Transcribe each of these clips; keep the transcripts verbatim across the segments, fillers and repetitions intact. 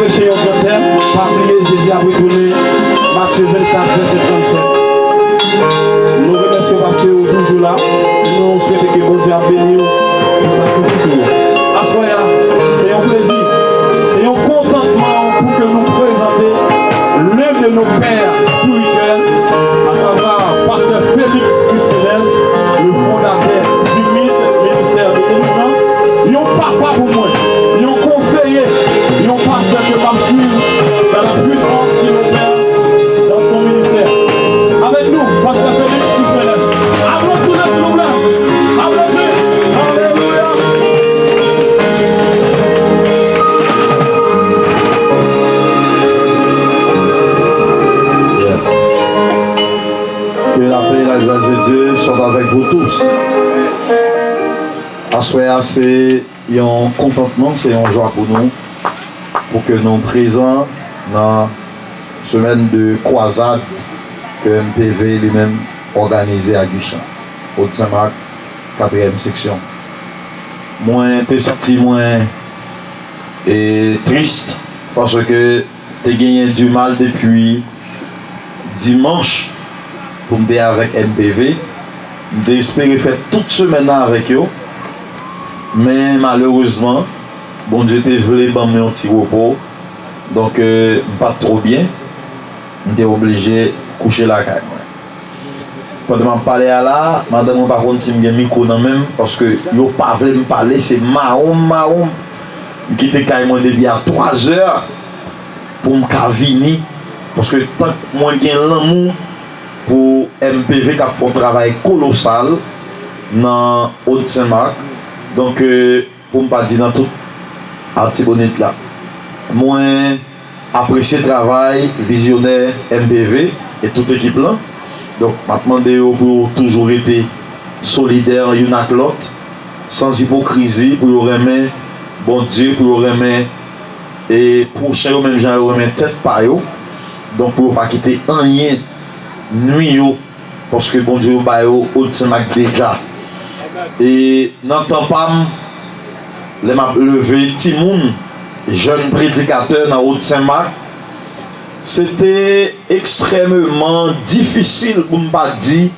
Preche yon gran tèm, pa bliye Jezi ap retounen, Matye vennkat, vèsè trannsèt. Nou remèsye w paske w toujou la. Nou swete ke Bondye ap beni w pou sakrifis ou yo. Aswè a, se yon plezi, se yon kontantman pou ke nou prezante l'un de nos pères spirituels, à savoir Pasteur Félix Crispinès, le fondateur du MID, Ministère de Délivrance, yon papa pou mwen, yon konseye, yon pastè ke m ap swiv dans la puissance qu'il opère dans son ministère. Avec nous, Pasteur Félix Crispinès. Aplodi, silvouplè. Aplodi. Alelouya. Yes. Que la paix et la grâce de Dieu soient avec vous tous. Aswè a, se yon kontantman, se yon jwa pou nou, pou ke nou prezan nan semèn de kwazad ke M P V li menm òganize a Guichen, Wòd Sen Mak, katriyèm seksyon. Mwen te santi mwen, e, tris, paske te genyen dimal depi dimanch pou m te avèk M P V. M te espere fè tout semèn nan avèk yo. Men malerezman, Bondye te vle ban m yon ti repo. Donk, euh, m pa t twò byen. M te oblije kouche lakay mwen. Pandan m ap pale a la, madanm mwen pa konn si m gen mikwo nan men m, paske yo pa vle m pale, se mawon m, mawon m. M kite kay mwen depi a twazè pou m ka vini, paske tank mwen gen lanmou pou M P V k ap fè yon travay kolosal nan Wòd Sen Mak. Donk, euh, pou m pa di nan tout Atibonit la. Mwen apresye travay vizyonè M P V e tout ekip lan. Donk, m ap mande yo pou yo toujou rete solidè youn ak lòt, san ipokrizi, pou yo renmen Bondye, pou yo renmen, e, pwochen yo menm jan yo renmen tèt pa yo. Donk, pou yo pa kite anyen nwi yo, paske Bondye yo ba yo Wòd Sen Mak deja. E nan tan pa m, lè m ap leve timoun, jèn predikatè nan Wòd Sen Mak, se te ekstrèmeman difisil, pou m pa di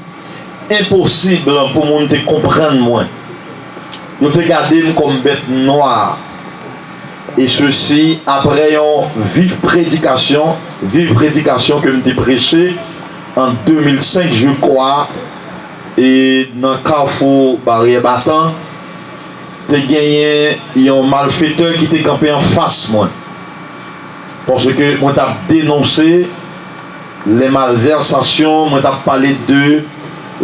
enposib, pou moun te konprann mwen. Yo te gade m kòm bèt nwa. E sesi aprè yon viv predikasyon, viv predikasyon ke m te preche an de mil senk, je crois, e nan kafou Baryè Batan, te genyen yon malfetè ki te kanpe anfas mwen. Paske mwen t ap denonse les malversations, mwen t ap pale de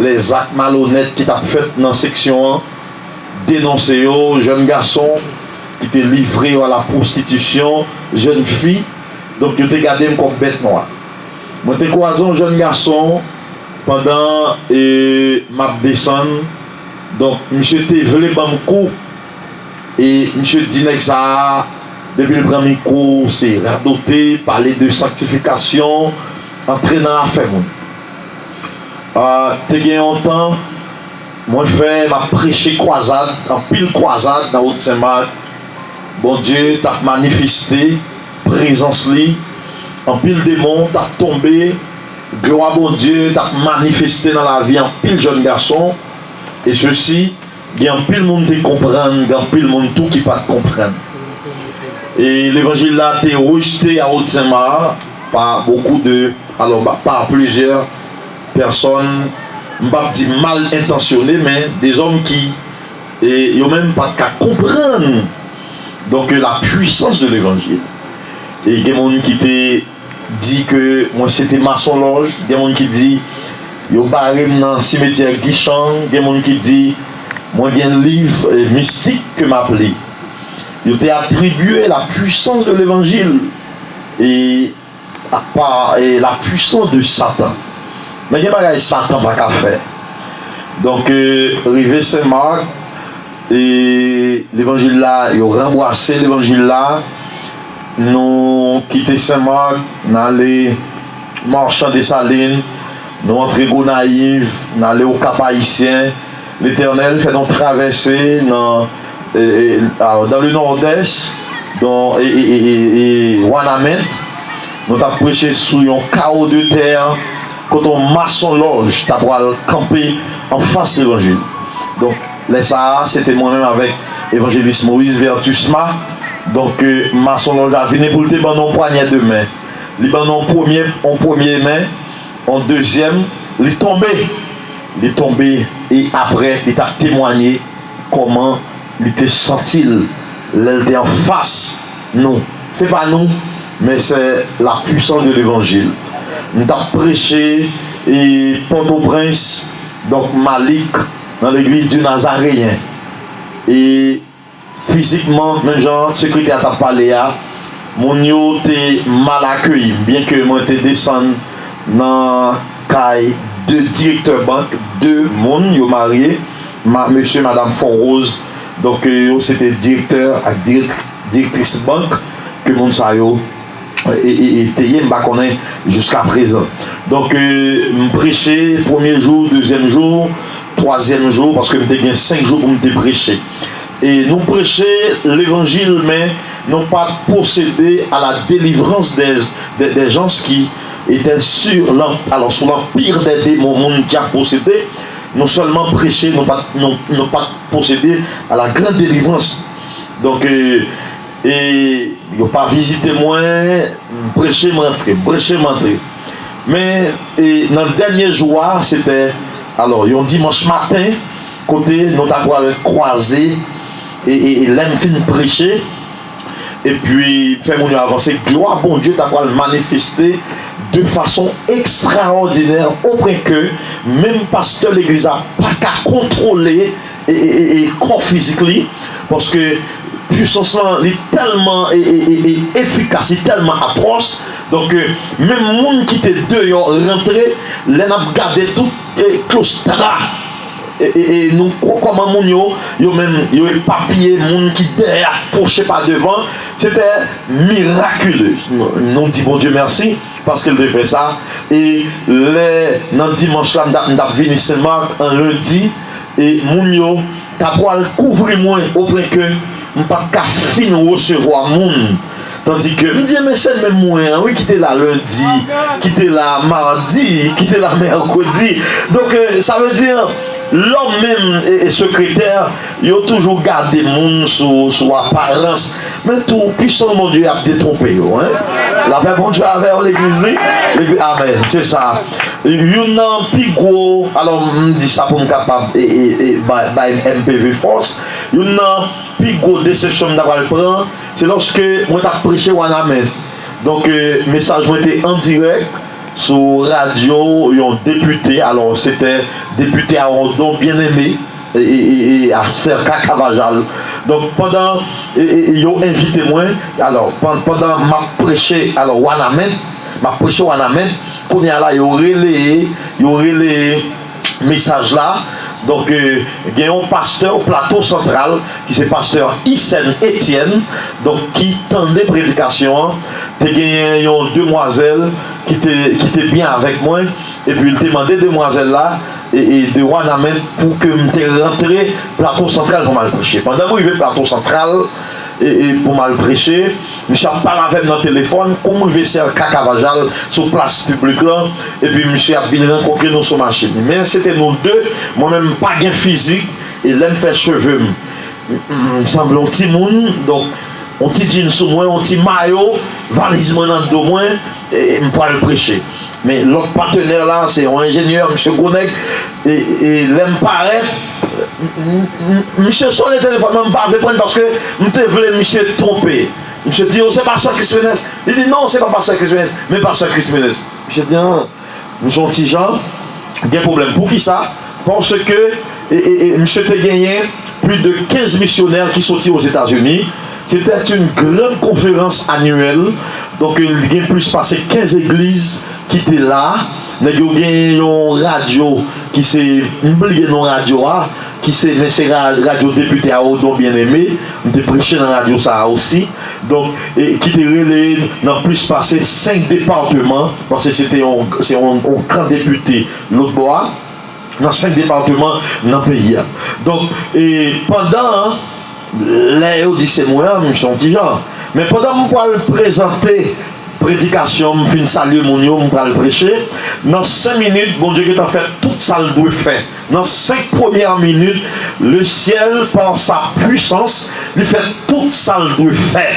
les actes malhonnêtes ki t ap fèt nan seksyon an, denonse yo, jèn gason ki te livre yo a la pwostitisyon, jèn fi, donk yo te gade m kòm bèt nwa. Mwen te kwaze yon jèn gason pandan, e, m ap desann, donk misye te vle ban m kou, e misye di nèg sa a, depi l pran mikwo, se radote, pale de sanktifikasyon, antre nan afè moun. Ah, te gen yon tan, mwen fè, m ap preche kwazad, anpil kwazad nan Wòd Sen Mak. Bondye t ap manifeste prezans li, anpil demon t ap tonbe, glwa Bondye t ap manifeste nan lavi anpil jèn gason, e sesi, gen anpil moun te konprann, gen anpil moun tou ki pa t konprann. E levanjil la te rejte a Wòd Sen Mak pa beaucoup de, alors, pa, par plusieurs personnes, m p ap di mal entansyone, men de zòm ki, e, yo menm pa t ka konprann, donk, la puissance de l'évangile. E gen moun ki te di ke mwen se te masonlòj, gen moun ki di yo bare m nan simetyè Guichen, gen moun ki di mwen gen liv, e, mistik ke m ap li. Yo te atribye la puissance de l'évangile e, a pa, e, la puissance de Satan. Men gen bagay Satan pa ka fè. Donk, e, rive Sen Mak, e, levanjil la, yo ranbwase levanjil la. Nou kite Sen Mak, n ale Machan Desalin, nou antre Gonayiv, n ale Okap Ayisyen. Letènèl fè nou travèse nan, e, e, a, dans le nord-est, Yon, e, e, e, e, e, Wanament, nou t ap preche sou yon kawo de tè, kote yon mason lòj ta pral kanpe anfas levanjil. Donk, lè sa a, se te mwen menm avèk evanjelis Moïse Vertusma. Donk, e, mason lòj la vini pou l te ban nou yon pwanyè de men. Li ban nou yon premye, yon premye men, yon dezyèm, li tonbe. Li tonbe, e apre, li t ap temwanye kòman li te santi l lè l te anfas nou. Se pa nou, men se la puissance de l'évangile. M t ap preche, e, Pòtoprens, donk Malik, nan legliz di Nazareyen. E fizikman, menm jan sekretè a t ap pale a, moun yo te mal akeyi m, byenke mwen te desann nan kay de direktè bank, de moun, yo marye, ma, mesye, madanm Fonrose. Donk, e, yo se te direktè ak dirèk-, direktris bank ke moun sa yo, e, e, e, te ye, m pa konnen jiska prezan. Donk, e, m preche premye jou, dezyèm jou, twazyèm jou, paske m te gen senk jou pou m te preche. E nou preche levanjil, men nou pa t pwosede à la délivrance des, des, des gens qui étaient sur l'em-, alors, sous l'empire des démons, moun ki ap posede. Nou sèlman preche, nou pa t, nou, nou pa t pwosede à la grande délivrance. Donk, e, e yo pa vizite mwen, m preche, m rantre, m preche, m rantre. Men, e, nan dènye jou a, se te, alò, yon dimanch maten, kote nou ta pral kwaze, e, e, e lè m fin preche, epi fè moun yo avanse, glwa Bondye ta pral manifeste de fason ekstraòdinè, o pwen ke menm pastè legliz la pa ka kontwole e, e, e, e kò fizik li, paske pwisans lan, li tèlman, e, e, e, e efikas, li tèlman atwòs. Donk, e, menm moun ki te deyò rantre, lè n ap gade tout, e, klostra, e, e, e nou, kò-, kòman moun yo, yo menm, yo epapiye, moun ki dèyè ap pwoche pa devan, se te mirakile. Nou, nou di Bondye mèsi, paske l te fè sa. E lè, nan dimanch la, m t ap, m t ap vini Sen Mak, an lendi, e moun yo ta pral kouvri mwen, o pwen ke m pa t ka fin resevwa moun. Tandike, m di, men se menm mwen an, wi, ki te la lendi, ki te la madi, ki te la mèkredi. Donk, e, sa vle di, lòm menm e, e sekretè, yo toujou gade moun sou, sou aparans. Men tou, pwisans Bondye ap detwonpe yo, en. Lapè Bondye avè w, legliz li. Legliz, amèn, se sa. Youn nan pi gwo, alò, m di sa pou m kapab, e, e, e, bay, bay M P V fòs. Youn nan pi gwo desepsyon m ta pral pran, se lòske mwen t ap preche Wanament. Donk, e, mesaj mwen te an dirèk sou radyo yon depite, alò, se te depite Arodon Bien-Aimé, e, e, e, e, a Serka Cavajal. Donk, pandan, e, e, e, yo envite mwen, alò, pan-, pandan m ap preche, alò, Wanament, m ap preche Wanament, kounye a la, yo releye, yo releye mesaj la. Donk, e, gen yon pastè Plato Santral, ki se pastè Isen Etienne, donk, ki tande predikasyon an, te genyen yon demwazèl ki te, ki te byen avèk mwen, epi l te mande demwazèl la, e, e de Wanament pou ke m te rantre Plato Santral pou m al preche. Pandan m rive Plato Santral, e, e pou m al preche, misye ap pale avè m nan telefòn, kou m rive Serka Cavajal sou plas piblik lan, epi misye ap vin rankontre nou sou machin. Men se te nou de, mwen menm m pa gen fizik, e lè m fè cheve m, m, m, m sanble yon timoun, donk, yon ti djin sou mwen, yon ti mayo, valiz mwen nan do mwen, e m pral preche. Men lòt patnè la, se yon enjenyè, misye gwo nèg, e, e lè m parèt, m, m, m, misye sone telefòn mwen, m pa vle pran l paske m te vle misye twonpe. Misye di, "Oh, se pastè Crispenès." Li di, "Non, se pa pastè Crispenès, men pastè Crispenès." Misye di, "Ah, misye yon ti jan gen pwoblèm." Poukisa? Paske, e, e, e, misye te genyen plis de kenz misyonè ki soti Ozetazini. Se te yon gran konferans anyèl. Donk, li gen plis pase kenz egliz ki te la. Nèg yo gen yon radyo ki se, m bliye non radyo a, ki se, men se ra-, radyo depite Arodon Bien-Aimé. M te preche nan radyo sa a osi. Donk, e, ki te rele nan plis pase senk depatman, paske se te yon, se yon, yon kan depite lòt bò a, nan senk depatman nan peyi a. Donk, e, pandan, lè yo di se mwen an, m se yon ti jan. Men pandan m pral prezante predikasyon, m fin salye moun yo, m pral preche. Nan senk minit, Bondye gentan fè tout sa l dwe fè. Nan senk premyè minit, le syèl, pa sa pwisans, li fè tout sa l dwe fè.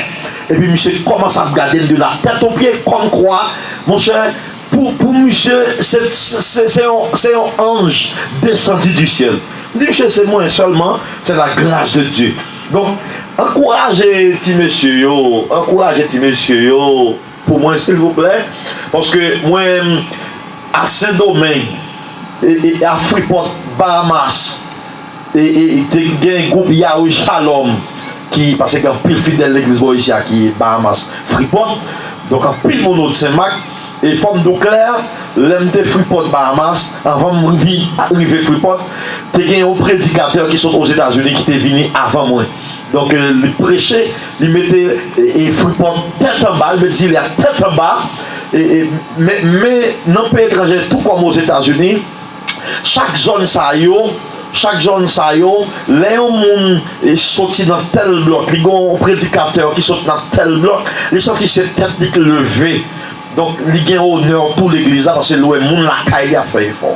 Epi misye kòmanse ap gade l de la tèt o pye, kòmkwa, monchè, pou, pou misye, se, se, se yon, se yon anj desandi di syèl. M di, "Misye, se mwen sèlman, c'est la grâce de Dieu." Donk, ankouraje ti mesye yo, ankouraje ti mesye yo pou mwen, silvouplè, paske mwen, a Sendomeng, e, e, a Freeport, Bahamas, e, e, e te gen gwoup Yahweh Shalom, ki, paske gen anpil fidèl legliz bò isi a ki Bahamas, Freeport. Donk, anpil moun Senmak. E fò m di w klè, lè m te Freeport, Bahamas, anvan m rive, rive Freeport, te gen yon predikatè ki sot Ozetazini ki te vini avan mwen. Donk, e, li preche, li mete, e, e, Freeport tèt anba, li mete zile a tèt anba. E, e, men, men nan peyi etranjè, tou kòm Ozetazini, chak zòn sa yo, chak zòn sa yo, lè yon moun, e, soti nan tèl blòk, li gen yon predikatè ki sot nan tèl blòk, li santi se tèt li k leve. Donk, li gen onè tou legliz la, paske l wè moun lakay li ap fè efò.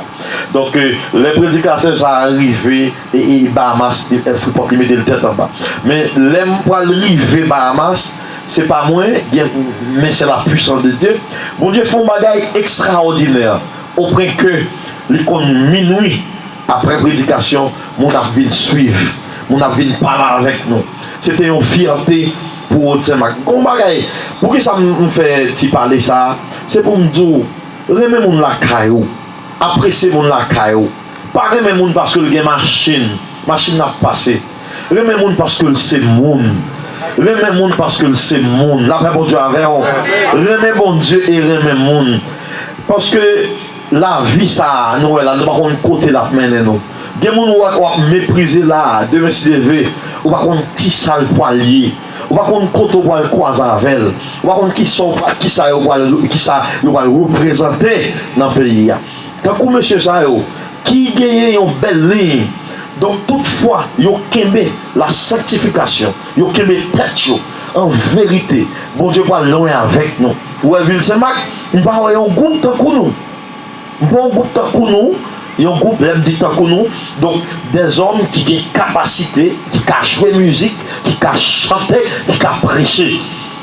Donk, e, lè predikasyon sa a rive, e, e, Bahamas, e, e, Freeport, li mete l tèt anba. Men, lè m pral rive Bahamas, se pa mwen, gen, men se la puissance de Dieu. Bondye fè yon bagay ekstraòdinè, opwen ke li konn minwi, apre predikasyon, moun ap vin swiv, moun ap vin pale avèk nou. Se te yon fyète pou Wòd Senmak. Gon bagay, poukisa m, m fè ti pale sa a? Se pou m di w, renmen moun lakay ou, apresye moun lakay ou. Pa renmen moun paske l gen machin, machin nan ap pase. Renmen moun paske l se moun. Renmen moun paske l se moun. Lapè Bondye avè w. Renmen Bondye e renmen moun. Paske lavi sa a, nou wè la, nou pa konn kote l ap mennen nou. Gen moun w ap, w ap meprize la a, demen si Dye vle, ou pa konn kisa l pral ye. Ou pa konn kote w pral kwaze avè l. Ou pa konn kisa w pa, kisa yo pral, kisa yo pral reprezante nan peyi a. Tankou mesye sa yo, ki genyen yon bèl liy. Donk, tout fwa yo kenbe la sanctification, yo kenbe tèt yo an verite, Bondye pral lwen avèk nou. Ou wè vil Senmak, m pa wè yon gwoup tankou nou. M pa yon gwoup tankou nou, yon gwoup, lè m di tankou nou, donk, dèzòm ki gen kapasite, ki ka jwe mizik, ki ka chante, ki ka preche.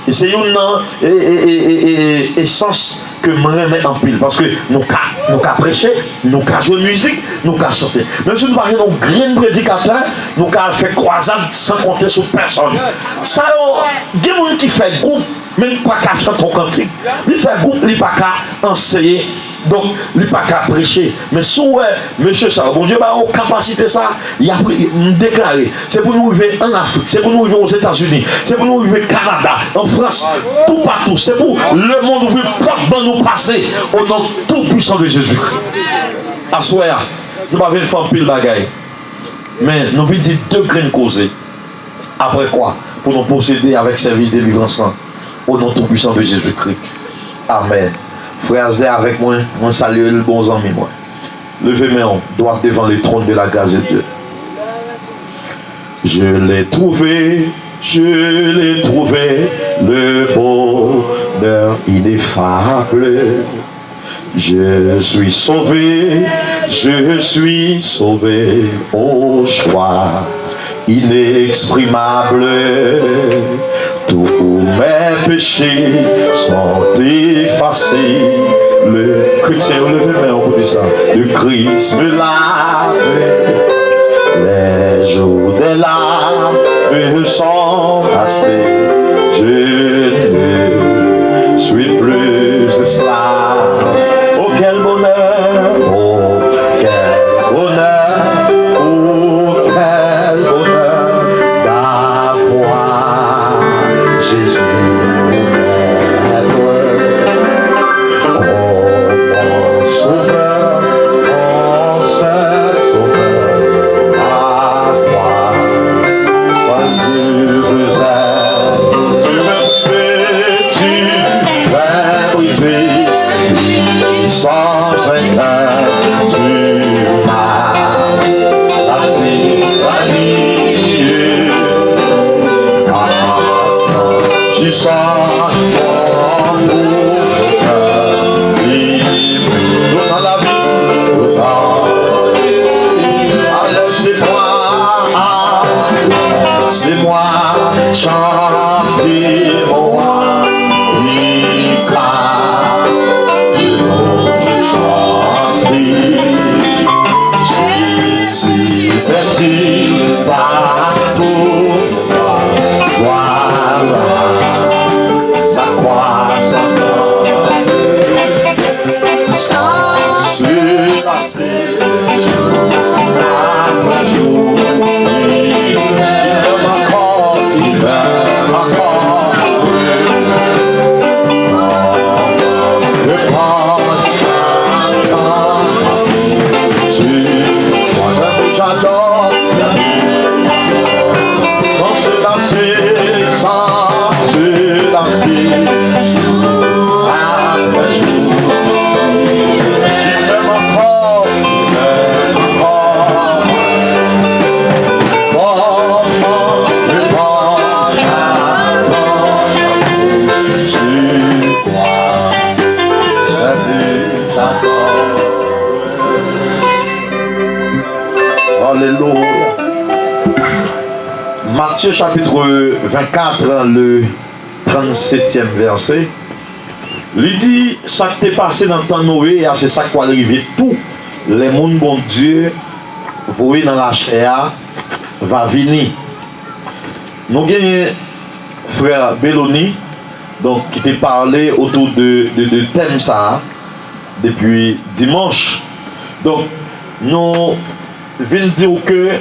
E se youn nan, e, e, e, e, e, esans ke m renmen anpil, paske nou ka, nou ka preche, nou ka jwe mizik, nou ka chante. Menm si nou pa gen yon grenn predikatè, nou ka al fè kwazad san konte sou pèsòn. Sa yo, gen moun ki fè gwoup, men li pa ka chante yon kantik. Li fè gwoup, li pa ka anseye. Donk, li pa ka preche. Men si w wè mesye sa yo, Bondye ba yo kapasite sa, y ap, m deklare, se pou nou rive ann Afrik, se pou nou rive Ozetazini, se pou nou rive Kanada, an Frans, toupatou. Se pou lemonn ouvri pòt ban nou pase, o non tou pwisan de Jezikri. Aswè a, nou pa vin fè anpil bagay, men nou vin di de grenn koze. Apre kwa, pou nou pwosede avèk sèvis delivrans lan, o non tou pwisan de Jezikri. Amèn. Frè Aslè avèk mwen, mwen salye l, bon zanmi mwen. Leve men w dwat devan le trône de la grâce de Dieu. Je l'ai trouvé, je l'ai trouvé, le bonheur ineffable. Je suis sauvé, je suis sauvé, au choix inexprimable. Tous mes péchés sont effacés. Le Christ, leve men w pou di sa. Le Christ me lave. Les jours des larmes sont passés. Je ne suis plus esclave. Oh, quel bonheur, oh, quel bonheur, oh, quel bonheur d'avoir Jésus pour maître. Oh, mon sauveur, mon seul sauveur, à toi seul je veux être. Dans la vie. Alors c'est moi, c'est moi, chantez-moi, Mika, je vous chante. Jésus bâti partout. Voilà, sa kwa sa kwa. Sila se jou apre jou, li menm ankò, li menm ankò. Repòt ankò. J'adore, j'adore. Sans se lasser, sans se lasser. Après jour, il m'aime encore, il m'aime encore. Comment ne pas attendre, je crois, j'adore, j'adore. Alelouya. Matye chapit vennkat, le trannsetyèm vèsè. Li di, sa k te pase nan tan Noye a, se sa k pral rive tou, lè moun Bondye voye nan lachè a va vini. Nou genyen frè Beloni, donk, ki te pale otou de, de, de tèm sa a depi dimanch. Donk, nou vin di w ke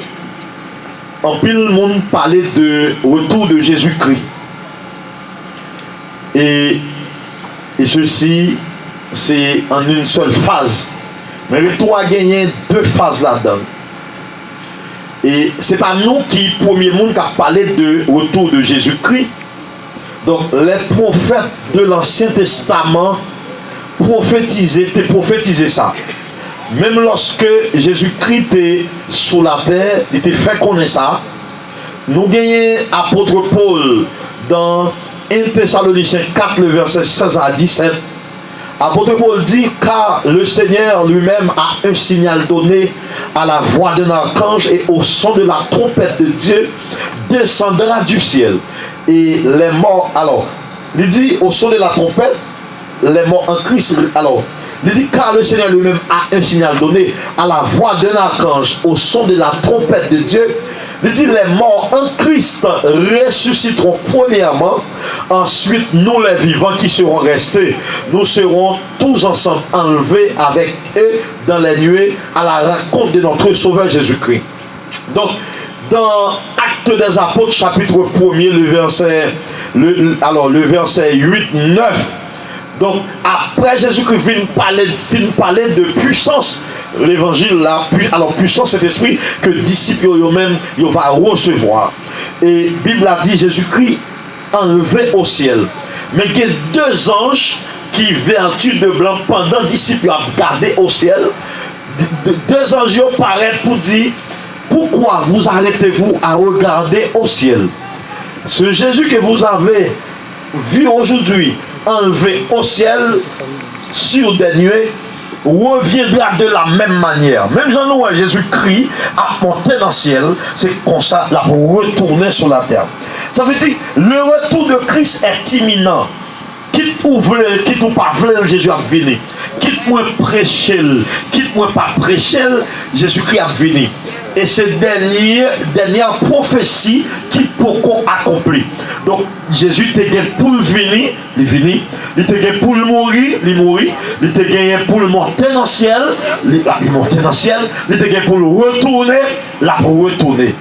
anpil moun pale de retour de Jésus-Christ. E, e sesi, se an yon sèl faz. Men retou a genyen de faz ladan l. E se pa nou ki premye moun k ap pale de retour de Jésus-Christ. Donk, lè pwofèt de Lansyen Testaman pwofetize, te pwofetize sa. Menm lòske Jezikri te sou latè, li te fè konnen sa. Nou genyen apot Pòl dan en Tesalonisyen kat, le vèsè sèz a disèt. Apot Pòl di, car le Seigneur lui-même a un signal donné à la voix d'un archange et au son de la trompette de Dieu descendra du ciel. Et les morts, alors, li di, au son de la trompette, les morts en Christ, alors, li di, car le Seigneur lui-même a un signal donné à la voix d'un archange, au son de la trompette de Dieu, li di, les morts en Christ ressusciteront premièrement, ensuite nous les vivants qui serons restés, nous serons tous ensemble enlevés avec eux dans les nuées à la rencontre de notre Sauveur Jésus-Christ. Donk, dan Actes des Apôtres, chapit premye, le vèsè, le, le, alò, le vèsè uit, nèf. Donk, apre Jezikri vin pale, fin pale de pwisans levanjil la, pwi-, alò, pwisans Sentespri ke disip yo, yo menm, yo va resevwa. E Bib la di Jezikri anlve o syèl. Men gen de zanj ki vèti de blan pandan disip yo ap gade o syèl. De, de zanj yo parèt pou di, pourquoi vous arrêtez-vous à regarder au ciel? Ce Jésus que vous avez vu aujourd'hui enlevé au ciel sur des nuées reviendra de la même manière. Menm jan nou wè Jezikri ap monte nan syèl, se konsa l ap retounen sou latè. Sa vle di, le retour de Christ est imminent. Kit ou vle l, kit ou pa vle l, Jezi ap vini. Kit mwen preche l, kit mwen pa preche l, Jezikri ap vini. E se dènye, dènyè pwofesi ki poko akonpli. Donk, Jezi te gen pou l vini, li vini. Li te gen pou l mouri, li mouri. Li te genyen pou l monte nan syèl, li, l ap monte nan syèl. Li te gen pou l retounen, l ap retounen.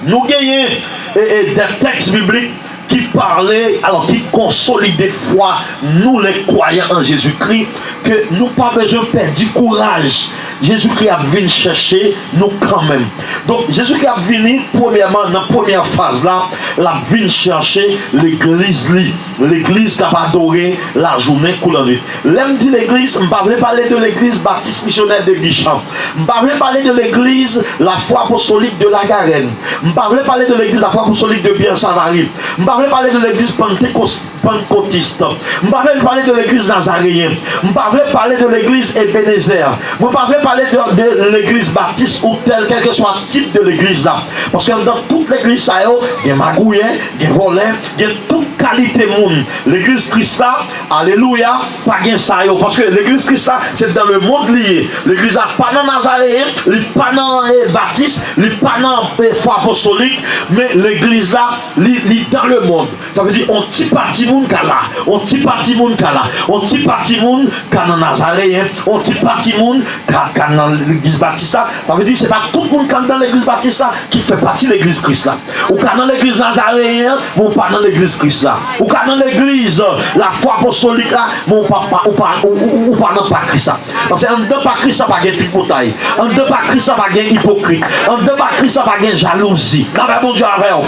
Nou genyen, e, e, de tèks biblik ki pale, alò, ki konsolide fwa nou, lè kwayan an Jezikri, ke nou pa bezwen pèdi kouraj. Jezikri ap vin chèche nou kanmenm. Donk, Jezikri ap vini, premyèman, nan premyè faz la, l ap vin chèche legliz li. Legliz k ap adore lajounen kou lannwit. Lè m di legliz, m pa vle pale de legliz batis misyonè de Guichard. M pa vle pale de legliz la foi apostolique de la Garenne. M pa vle pale de legliz la foi apostolique de Pierre Savary. M pa vle pale de legliz pantekos-, pannkotist. M pa vle pale de legliz nazareyen. M pa vle pale de legliz Ebenezè. Mwen pa vle pale de, de legliz batis ou tèl, kèlkeswa tip de legliz la. Paske anndan tout legliz sa yo, gen magouyè, gen vòlè, gen tout kalite moun. Legliz Kris la, alelouya, pa gen sa yo. Paske legliz Kris la, se dans le monde li ye. Legliz la pa nan nazareyen, li pa nan eh, batis, li pa nan eh, fwa apostolik, men legliz la, li, li dans le monde. Sa vle di, on ti pati moun ka la, on ti pati moun ka la, on ti pati moun ka nan nazareyen, on ti pati moun ka, ka nan legliz batis la. Sa vle di, se pa tout moun k anndan legliz batis la ki fè pati legliz Kris la. Ou ka nan legliz nazareyen an, men ou pa nan legliz Kris la. Ou ka nan legliz lafwa apostolik la, men ou pa, pa, ou pa, ou, ou, ou pa nan pa Kris la. Paske anndan pa Kris la pa gen tripotay. Anndan pa Kris la pa gen ipokrit. Anndan pa Kris la pa gen jalouzi. Lapè Bondye avè w.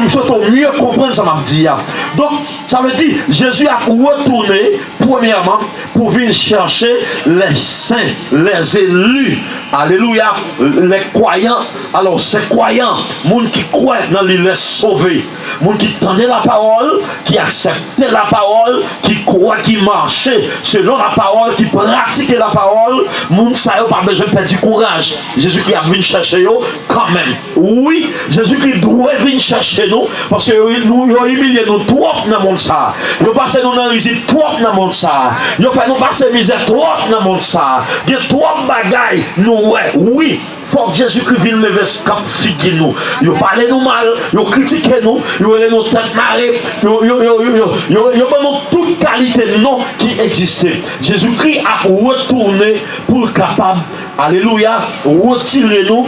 M swete w mye konprann sa m ap di a. Donk, sa vle di, Jezi ap retounen, premyèman, pou vin chèche les saints, les élus. Alelouya, les croyants. Alò, se kwayan, moun ki kwè nan li, les sauvés. Moun ki tande lapawòl, ki aksepte lapawòl, ki kwè, ki mache selon lapawòl, ki pratike lapawòl, moun sa yo pa bezwen pèdi kouraj. Jezikri ap vin chèche yo kanmenm. Wi, Jezikri dwe vin chèche nou, paske yo, nou, yo imilye nou twòp nan mond sa a. Yo pase nou nan rizib twòp nan mond sa a. Yo fè nou pase mizè twòp nan mond sa a. Gen twòp bagay nou wè. Wi, fòk Jezikri vin leve skanp figi nou. Yo pale nou mal, yo kritike nou, yo rele nou tèt mare, yo, yo, yo, yo, yo, yo, yo ban nou tout kalite non ki egziste. Jezikri ap retounen pou l kapab, alelouya, retire nou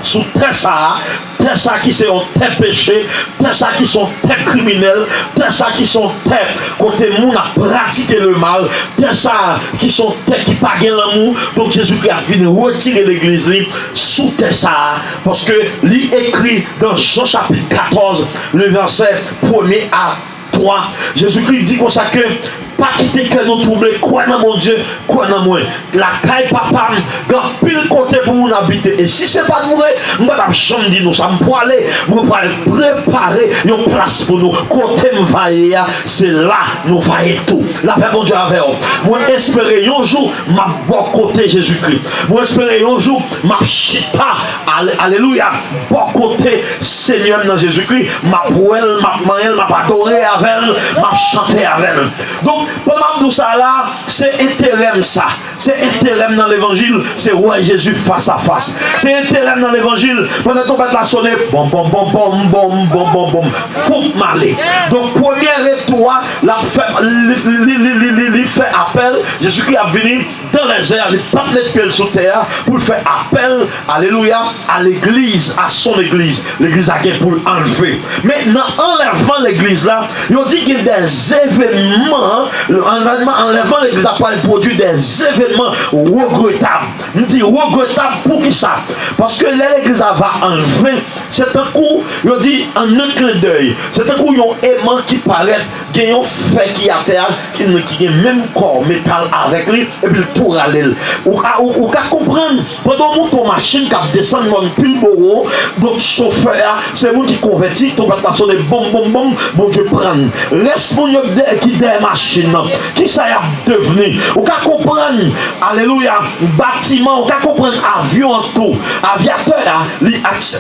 sou tè sa a, tè sa ki se yon tè peche, tè sa ki se yon tè kriminèl, tè sa ki se yon tè kote moun ap pratike lemal, tè sa ki se yon tè ki pa gen lanmou. Donk, Jezikri ap vin retire legliz li sou tè sa a, paske li ekri nan Jan chapit katòz, le vèsè premye a twa, Jezikri di konsa ke, pa kite kè nou twouble, kwè nan Bondye, kwè nan mwen. Lakay Papa m, gen anpil kote pou moun abite. E si se pa t vre, m pa t ap janm di nou sa. M pwale, mwen pral prepare yon plas pou nou. Kote m va ye a, se la nou va ye tou. Lapè Bondye avè w. Mwen espere yon jou, m ap bò kote Jezikri. Mwen espere yon jou, m ap chita, ale-, alelouya, bò kote Senyè m nan Jezikri, m ap wè l, m ap manyen l, m ap adore avè l, m ap chante avè l. Donk, pandan m ap di w sa la, se enterè m sa. Se enterè m nan levanjil, se wè Jezi fas a fas. Se enterè m nan levanjil, pandan twonpèt la sone, bòm, bòm, bòm, foup m ale. Donk, premye retou a, l ap fè, li, li, li fè apèl, Jezikri ap vini, dans les airs, li p ap met pye l sou tè a pou l fè apèl, alelouya, à l'église, à son église. Legliz la gen pou l anlve. Men nan anlèvman legliz la, yo di gen des événements, anlèvman, anlèvman legliz la pral pwodui des événements regrettables. M di regretab poukisa? Paske lè legliz la va anlve, se tankou, yo di, en un clin d'œil, se tankou yon eman ki parèt, gen yon fè ki atè a, ki, ki gen menm kò metal avèk li, epi l tou rale l. Ou ka, ou, ou ka konprann, pandan w monte yon machin k ap desann mòn Pilbowo, donk chofè a, se moun ki konvèti, twonpèt la sone, bonm, bonm, bonm, Bondye pran l. Rès moun yo ki dè-, ki dèyè machin nan, kisa y ap devni? Ou ka konprann, alelouya, batiman, ou ka konprann avyon an tou. Avyatè a, li,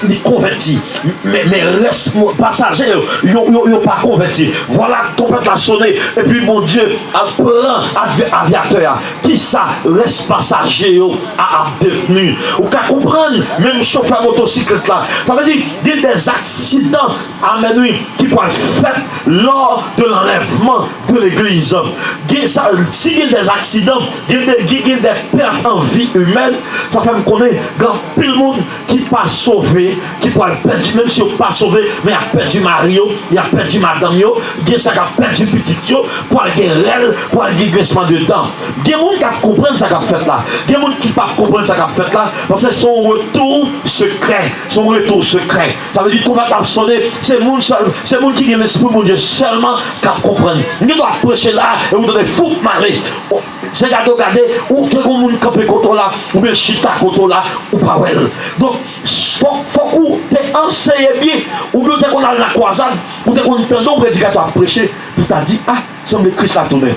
li konvèti. Men, men rès pasaje yo, yo, yo, yo pa konvèti. Vwala, twonpèt la sone, epi Bondye ap pran avy-, avyatè a. Kisa rès pasaje yo a ap devni? Ou ka konprann, menm chofè motosiklèt la. Sa vle di, gen des accidents, amèn, wi, ki pral fèt lors de l'enlèvement de l'église. Gen sa, si gen des accidents, gen de, gen, gen des pertes en vie humaine, sa fè m konnen gen anpil moun ki pa sove, ki pral pèdi, menm si yo pa sove, men y ap pèdi mari yo, y ap pèdi madanm yo, gen sa k ap pèdi pitit yo, pral gen rèl, pral gen grinsman de dan. Gen moun k ap konprann sa k ap fèt la, gen moun ki p ap konprann sa k ap fèt la, paske se yon retou sekrè, se yon retou sekrè. Sa vle di twonpèt la ap sone, se moun sèl, se moun ki gen lespri Bondye sèlman k ap konprann. M gen dwa ap preche la, e ou tande foup m ale. Se gade w gade, ou te gen moun kanpe kote w la, oubyen chita kote w la, ou pa wè l. Donk, fòk, fòk ou te anseye byen, oubyen ou te konn al nan kwazad, ou te konn tande yon predikatè ap preche, pou w ta di, a, sanble Kris la tounen.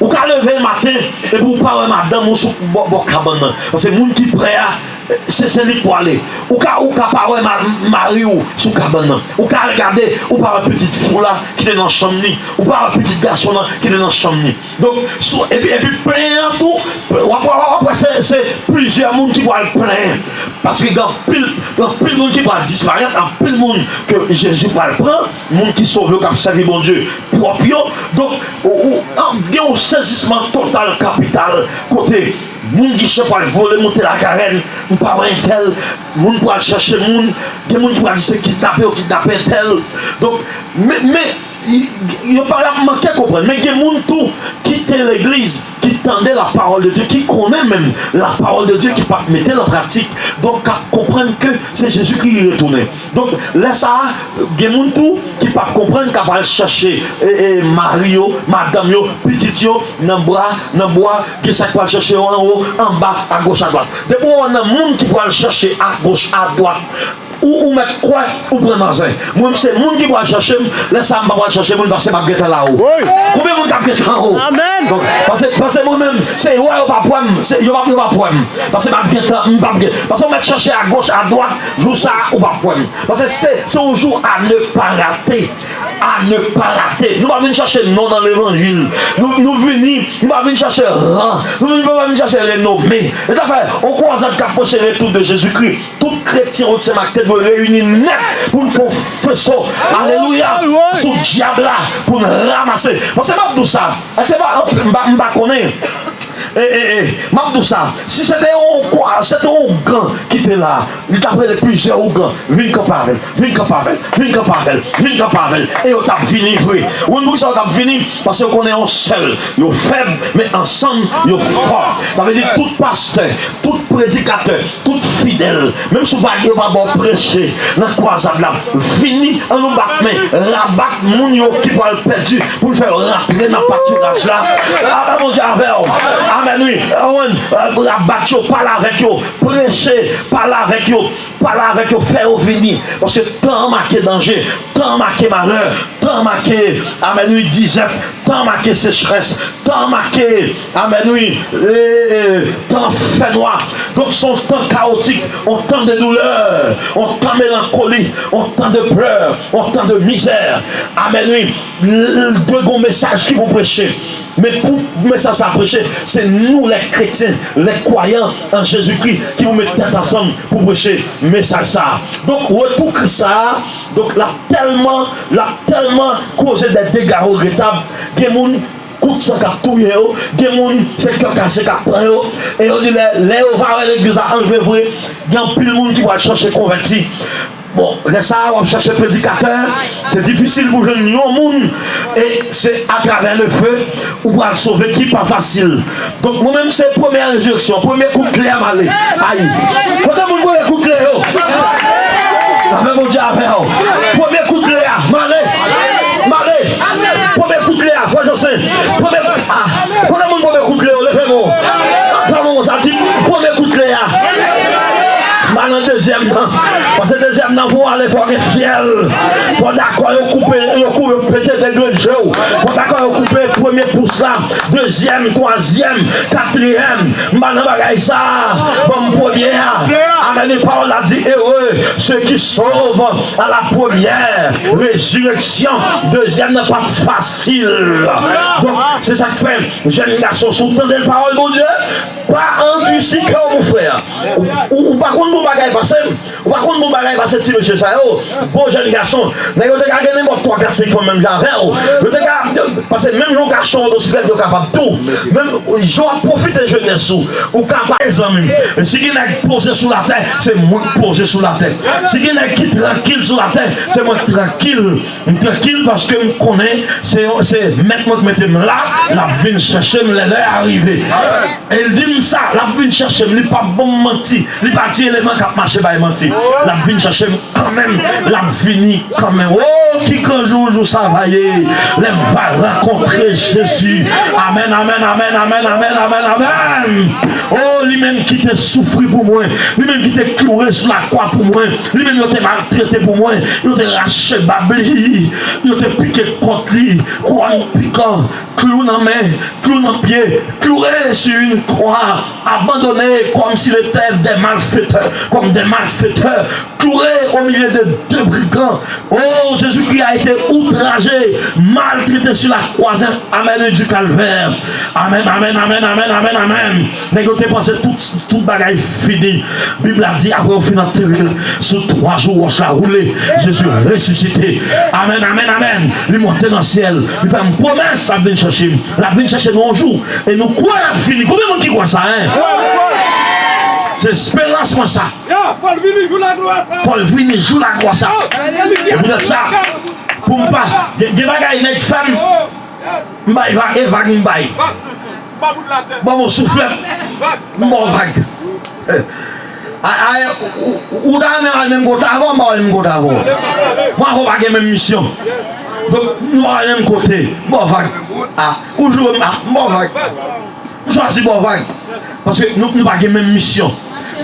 Ou ka leve maten, epi ou pa wè madanm ou sou bò, bò kabann nan. Paske moun ki prè a, se, se li k pwale. Ou ka, ou ka pa wè ma-, mari w sou kabann nan. Ou ka al gade, ou pa wè pitit fi w la ki te nan chanm ni. Ou pa wè pitit gason nan ki te nan chanm ni. Donk, sou, epi, epi plenyen an tou, w ap, w ap, w ap wè se, se plizyè moun ki pral plenyen. Paske gen anpil, gen anpil moun ki pral disparèt, anpil moun ke Jezi pral pran, moun ki sove yo, k ap sèvi Bondye pwòp yo. Donk, ou, ou, an, gen yon sezisman total, kapital, kote moun ki pral vole, monte lagarèn, m pa wè entèl, moun pral chèche moun, gen moun ki pral di se kidnape yo kidnape entèl. Donk, men, men, y-, yo pa, y ap manke konprann, men gen moun tou ki te legliz, ki tande la parole de Dieu, ki konnen menm la parole de Dieu, ki p ap mete l an pratik, donk k ap konprann ke se Jezi ki retounen. Donk, lè sa a, gen moun tou ki p ap konprann, k ap al chèche, e, e, mari yo, madanm yo, pitit yo, nan bwa, nan bwa, gen sa k pral chèche yo anwo, anba, agoch, adwat. Depi w wè nan moun ki pral chèche agoch, adwat, ou, ou mèt kwè, ou pran nan zen. Mwen, se moun ki pral chèche m, lè sa a, m pa pral chèche moun, paske m ap gentan la o. Wi. Konbyen moun k ap gentan o? Amèn. Donk, paske, paske mwen menm, se yo, yo p ap wè m, se, yo p ap, yo p ap wè m. Paske m ap gentan, m p ap gen. Paske w mèt chèche agoch, adwat, jou sa a, ou p ap wè m. Paske se, se yon jou à ne pas rater. À ne pas rater. Nou pa vin chèche non nan levanjil. Nou, nou vini, nou pa vin chèche ran. Nou vini, nou pa vin chèche renome. E sa fè, yon kwazad k ap preche retour de Jésus-Christ. Tout kretyen Wotsem ak te dwe reyini nèt pou n fè yon feso. Alelouya! Sou dyab la, pou n ranmase. Paske m ap di w sa, e se pa, m pa, m pa konnen. E, e, e, m ap di w sa, si se te yon kwa, se te yon ougan ki te la, li t ap rele plizyè ougan, vin kanpe avè l, vin kanpe avè l, vin kanpe avè l, vin kanpe avè l, e yo t ap vini vre. Ou konn poukisa yo t ap vini? Paske yo konnen yon sèl, yo fèb, men ansanm, yo fò. Sa vle di tout pastè, tout predikatè, tout fidèl, menm si w pa gen, yo pa ba w preche nan kwazad la, vini, ann nou bat men, rabat moun yo ki pral pèdi, pou n fè yo rantre nan patiraj la. Amèn, Bondye avè w. Amèn, wi. Amèn. Rabat yo, pale avèk yo, preche, pale avèk yo, pale avèk yo, fè yo vini. Paske tan an make danje, tan an make malè, tan an make, amèn, wi, dizèt, tan an make sechrès, tan an make, amèn, wi, e, e, tan fènwa. Donk, se yon tan kawotik, yon tan de doulè, yon tan melankoli, yon tan de plè, yon tan de mizè. Amèn, wi. L-, l-, dwe gen yon mesaj ki pou preche. Men pou mesaj sa preche, se nou, lè kretyen, lè kwayan an Jezikri, ki pou met tèt ansanm pou preche mesaj sa. Donk, retou Kris sa, donk, l ap tèlman, l ap tèlman koze de dega regretab. Gen moun, kout san k ap touye yo. Gen moun, se kè kase k ap pran yo. E yo di, lè, lè yo va wè legliz la anlve vre, gen anpil moun ki pral chache konvèti. Bon, lè sa a, w ap chache predikatè, se difisil pou jwenn yon moun, e se atravè le feu ou pral sove ki pa fasil. Donk, mwen menm, se premyè rezireksyon, premye kout kle a, m ale. Ay! Kote moun premye kout kle yo? Amèn, Bondye avè w. Premye kout kle a, m ale. M ale. Premye kout kle a, frè Josen. Premye, ah, kote moun premye kout kle yo? Leve men w. Fè mwen konsa, di, premye kout kle a. M pa nan dezyèm nan. Paske dezyèm nan, pou w ale, fò w gen fyèl. Fò dakò yo koupe, yo koupe, pete de grenn je w. Fò dakò yo koupe premye pous la, dezyèm, twazyèm, katriyèm. M pa nan bagay sa. Ban m premye a. Amèn. E pawòl la di, heureux ceux qui sauvent à la première résurrection. Dezyèm nan p ap fasil. Donk, se sa k fè, jèn gason, si w tande pawòl Bondye, pa andisi kè w, mon frè. Ou, ou, ou pa konn bon bagay pase m. Ou pa konn bon bagay pase ti mesye sa yo. Bon jèn gason. Nèg yo te ka gen nenpòt twa, kat, senk fanm menm jan avè w. Yo te ka, pase menm jan w ka achte yon motosiklèt, yo kapab tou. Menm jan w ap pwofite jenès ou, ou kapab, zanmi m. Si gen nèg poze sou latè, se mwen k poze sou latè. Si gen nèg ki trankil sou latè, se mwen k trankil. M trankil paske m konnen se, se mèt mwen k mete m la, l ap vin chèche m lè lè a rive. E l di m sa, l ap vin chèche m, li p ap ban m manti, li pa ti eleman k ap mache bay manti. L ap vin chèche m kanmenm, l ap vini kanmenm. Oh, Ki gran jou, jou sa va ye, lè m va rankontre Jezi. Amèn, amèn, amèn, amèn, amèn, amèn, amèn. Oh, li menm ki te soufri pou mwen, li menm ki te kloure sou lakwa pou mwen, li menm yo te maltrete pou mwen, yo te rache bab li, yo te pike kont li, kouwòn pikan, klou nan men, klou nan pye, cloué sur une croix, abandonné comme s'il était des malfaiteurs, comme des malfaiteurs, cloué au milieu de deux brigands. Oh, Jésus-Christ a été outragé, maltraité sur la croisée à Marie du Calvaire. Amen, amen, amen, amen, amen, amen. Nèg yo te panse tout, tout bagay fini. Bib la di, apre yo fin antere l, sou twa jou wòch la woule, Jezi resisite. Amen, amen, amen. Li monte nan syèl. Li fè m pwomès, l ap vin chèche m. L ap vin chèche nou yon jou. E nou kwè l ap vini. Konbyen moun ki kwè sa, en? Se esperans mwen sa. Fò l vini jou laglwa sa. Fò l vini jou laglwa sa. E poutèt sa, pou m pa, gen, gen bagay nèg fè m, m bay vag, e vag m bay. Ban m yon souflèt, m ba w vag. A, a, ou, ou, ou ta renmen al menm kote avè w, m pa al menm kote avè w. Mwen avè w pa gen menm misyon. Donk, nou pa al menm kote, m ba w vag. A, ou joure m, a, m ba w vag. M chwazi ba w vag. Paske nou, nou pa gen menm misyon.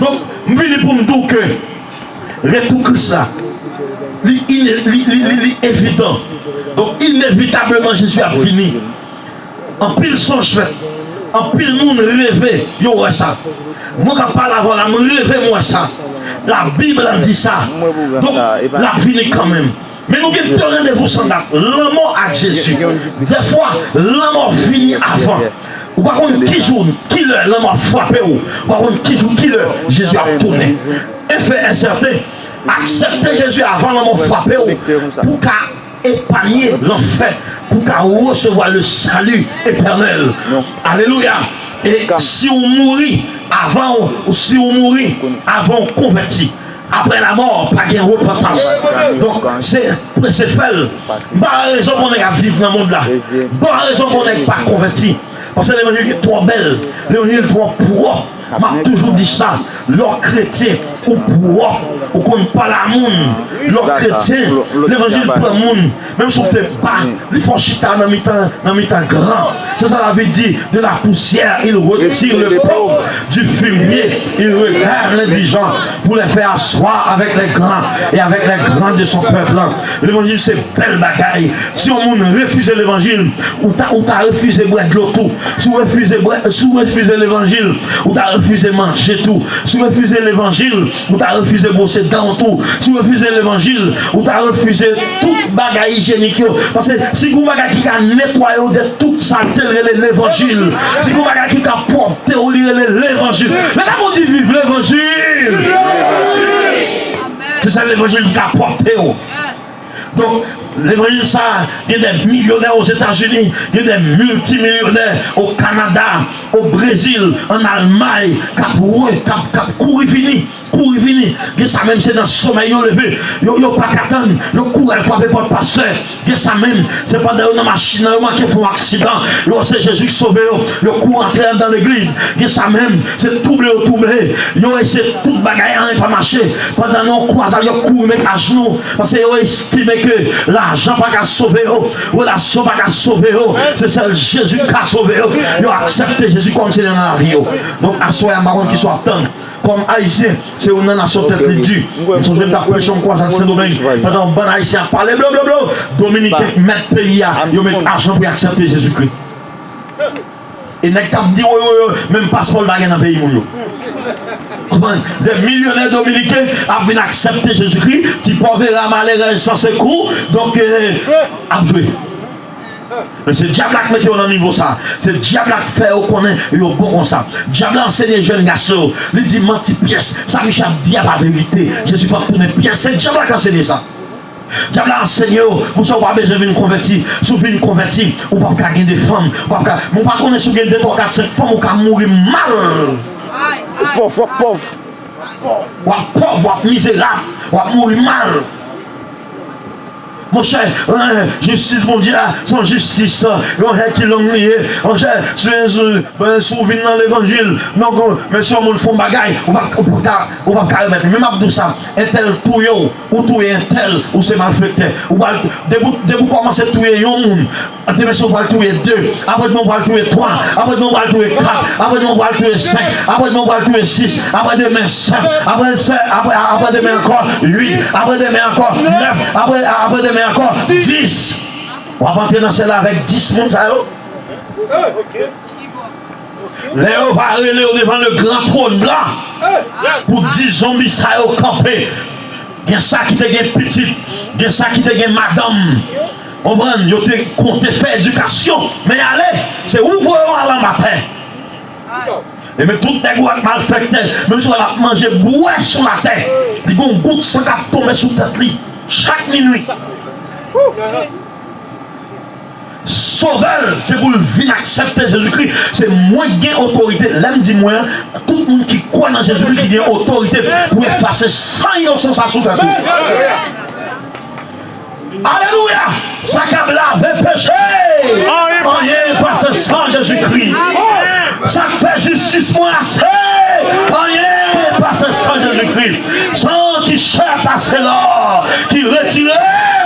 Donk, m vini pou m di w ke retou Kris la, li ine-, li, li, li, li evidan. Donk, inevitableman, Jezi ap vini. Anpil sonj fèt. Anpil moun reve, yo wè sa. Mwen k ap pale avè w la, m reve, m wè sa. Labib la di sa. Donk, l ap vini kanmenm. Men nou gen de randevou san dat, lanmò ak Jezi. Dèfwa, lanmò vini avan. Ou pa konn ki jou, ki lè lanmò ap frape w. Ou pa konn ki jou, ki lè Jezi ap tounen. Un fait est certain, aksepte Jezi avan lanmò frape w pou w ka epanye lanfè, pou w ka resevwa le salut éternel. Alelouya. E si w mouri avan, w, si w mouri avan w konvèti, apre lamò, pa gen repantans. Donk, se prese fè l. M pa wè rezon pou nèg ap viv nan mond la. M pa wè rezon pou nèg pa konvèti. Paske levanjil twò bèl, levanjil twò pwòp. M ap toujou di sa, lè w kretyen, ou pwòp, ou konn pale a moun. Lè w kretyen, levanjil pran moun. Menm si w te pa, li fè w chita nan mitan, nan mitan gran. Se sa David di, de la poussière, il retire le pauvre, du fumier, il relève l'indigent, pour les faire asseoir avec les grands et avec les grands de son peuple. Levanjil se bèl bagay. Si yon moun refize levanjil, ou ta, ou ta refize bwè dlo tou. Si w refize bwè, si w refize levanjil, ou ta refize manje tou. Si w refize levanjil, ou ta refize bwose dan w tou. Si w refize levanjil, ou ta refize tout bagay ijyenik yo. Paske si gen yon bagay ki ka netwaye w de tout salte, l rele levanjil. Si gen yon bagay ki ka pwòpte w, li rele levanjil. Leta pou di viv levanjil. Se sèl levanjil ki ka pwòpte w. Donk, levanjil sa a, gen de milyonè Ozetazini, gen de miltimilyonè o Kanada, o Brezil, ann Almay, k ap re-, k ap, k ap kouri vini, kouri vini. Gen sa menm se nan somèy yo leve, yo, yo pa ka tann, yo kouri al frape pòt pastè. Gen sa menm, se pandan yo nan machin nan, yo manke fè yon aksidan, yo wè se Jezi ki sove yo, yo kouri antre anndan legliz. Gen sa menm, se twouble yo twouble, yo eseye tout bagay, anyen pa mache. Pandan nan yon kwazad, yo kouri met ajnou. Paske yo estime ke lajan pa ka sove yo, relasyon pa ka sove yo, se sèl Jezi ki ka sove yo. Yo aksepte Jezi kòm Senyè nan lavi yo. Donk, aswè a, m pa konn kisa w ap tann. Kòm Ayisyen, se youn nan nasyon tèt li di. M sonje m t ap preche yon kwazad Sendomeng, pandan yon bann Ayisyen ap pale, blo, blo, blo, Dominiken k mèt peyi a, yo met ajan pou y aksepte Jezikri. E nèg k ap di, wi, wi, wi, menm paspò l pa gen nan peyi moun yo. Konprann? De milyonè dominiken ap vin aksepte Jezikri, ti pòv era malerèz san sekou, donk, eh, ap jwe. Men se dyab la k mete yo nan nivo sa. Se dyab la k fè yo konnen yo bon konsa. Dyab la ansenye jèn gason yo. Li di manti pyès. Sa misye ap di a pa verite. Jezi p ap tounen pyès. Se dyab la k ansenye sa. Dyab la ansenye yo, monchè, ou pa bezwen vin konvèti. Si w vin konvèti, ou p ap ka gen de fanm. Ou p ap ka, men ou pa konnen si w gen de, twa, kat, senk fanm, ou ka mouri mal. Ou pòv, w ap pòv. W ap pòv, w ap mizerab, w ap mouri mal. Monchè, eh, jistis Bondye a, se yon jistis, eh, yon hèn ki long li ye. Monchè, si, si, eh, si w vin nan levanjil, donk, eh, men si yon moun fè yon bagay, ou pa, ou pa ka, ou pa ka remèt li. Men m ap di w sa, entèl touye w, ou touye entèl, ou se malfektè. Ou pral, depi, depi w kòmanse touye yon moun, demen si w pral touye de, apre demen w pral touye twa, apre demen w pral touye kat, apre demen w pral touye senk, apre demen w pral touye sis, apre demen sèt, apre sèt, apre, apre demen ankò uit, apre demen ankò nèf, apre, apre demen ankò dis. W ap antre nan syèl la avèk dis moun sa yo. Lè yo va rele yo devan le gran tròn blan pou di zonbi sa yo kanpe. Gen sa ki te gen pitit, gen sa ki te gen madanm. Konprann, yo te konte fè edikasyon, men y ale, se ou voye yo al anba tè. Ebyen, tout nèg ou ak malfektè, menm si w wè l ap manje bwè sou latè, li gon gout san k ap tonbe sou tèt li chak minwi. Sovè l, se pou l vin aksepte Jezikri. Se mwen k gen otorite. Lè m di mwen an, tout moun ki kwè nan Jezikri ki gen otorite pou efase san inosan sa sou tèt ou. Alelouya! Sa k ap lave peche, anyen pase san Jezikri. Sa k fè jistis mwen ase, anyen pase san Jezikri. San ki chè pase lò, ki retire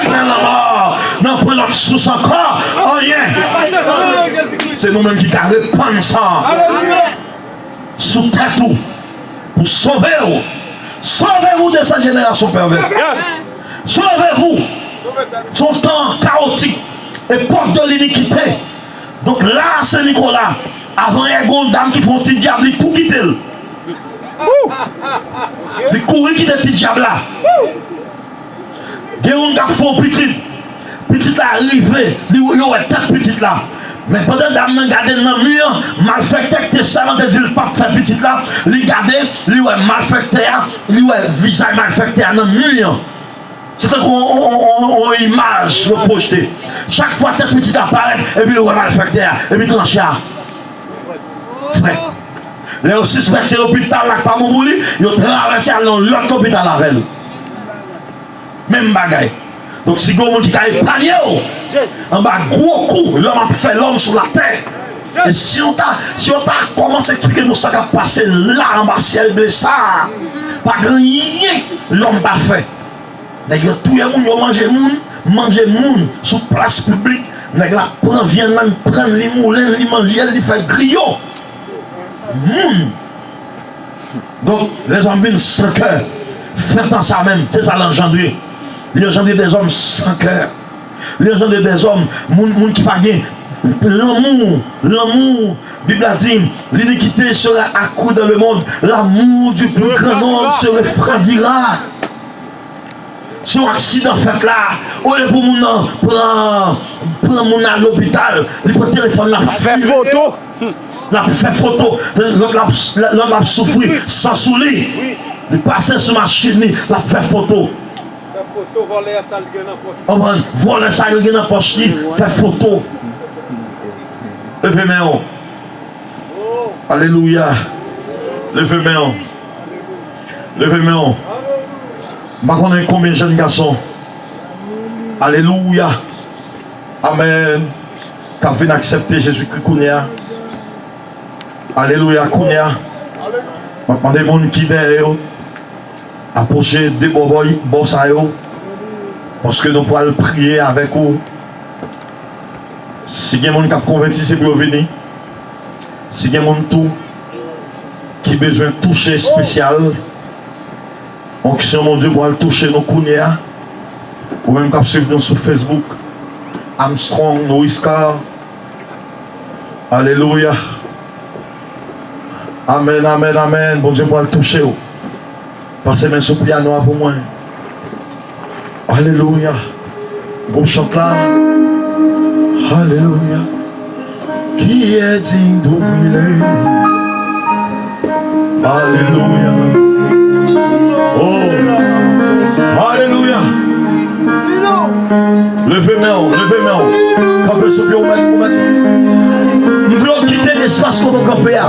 m nan lanmò, nan pwen lòt sous ankò, anyen. Se nou menm ki ka repann san sou tèt ou, pou sove w. Sauvez-vous de cette génération perverse. Sauvez-vous. Se yon tan kawotik, epòk de linikite. Donk la, Sen Nikola, avan yè, gon dam ki fè yon ti dyab, li tou kite l. Li kouri kite ti dyab la. Gen moun k ap fè yon pitit. Pitit la rive, li, yo wè tèt pitit la. Men pandan dam nan gade nan mi an, malfektè ki te sèmante di l p ap fè pitit la, li gade, li wè malfektè a, li wè vizaj malfektè a nan mi an. Se tankou yon, yon, yon, yon, yon imaj yo pwojte. Chak fwa tèt pitit la parèt, epi li wè malfektè a, epi tranche a frèt. Lè yo sispèk se lopital la k pa bon pou li, yo travèse al nan yon lòt lopital avè l. Menm bagay. Donk, si gen yon moun ki ka epanye w anba gwo kou lòm ap fè lòm sou latè, e si yo ta, si yo ta kòmanse eksplike nou sa k ap pase la anba syèl ble sa a, pa gen anyen lòm pa fè. Nèg yo touye moun, yo manje moun, manje moun sou plas piblik. Nèg la pran vyann nan, li pran l, li moulen l, li manje l, li fè griyo. Moun. Donk, lèzòm vin san kè. Fè tan sa menm, se sa l anjandre. Li anjandre dèzòm san kè. Li anjandre dèzòm, moun, moun ki pa gen lanmou, lanmou. Bib la di, l'iniquité sera accrue dans le monde, l'amour du plus grand nombre se refroidira. Si yon aksidan fèt la, olye pou moun nan pran, pran moun nan lopital, li pran telefòn l ap fè foto. L ap fè foto. Lòt la, lòt la ap soufri, san sou li. Li pase sou machin li, l ap fè foto. Fè foto, vòlè a sa l gen nan pòch. Konprann? Vòlè sa yo gen nan pòch li, fè foto. Leve men w. Alelouya. Leve men w. Leve men w. M pa konnen konbyen jèn gason. Alelouya. Amèn. K ap vin aksepte Jezikri kounye a. Alelouya. Kounye a, m ap mande moun ki dèyè yo, apwoche de bò, bò, bò sa yo, paske nou pral priye avèk ou. Si gen moun k ap konvèti, se pou yo vini. Si gen moun tou ki bezwen touche espesyal, onksyon Bondye pral touche nou kounye a. Ou menm k ap swiv nou sou Facebook, Armstrong Noriscar. Alelouya. Amèn, amèn, amèn. Bondye pral touche w. Pase men sou pyano a pou mwen. Alelouya. Gwoup chant la. Alelouya. Qui est digne d'ouvrir les... Alelouya. Oh. Alelouya. Leve men w, leve men w. Kanpe sou pye w, ou mèt, ou mèt. M vle w kite espas kote w kanpe a.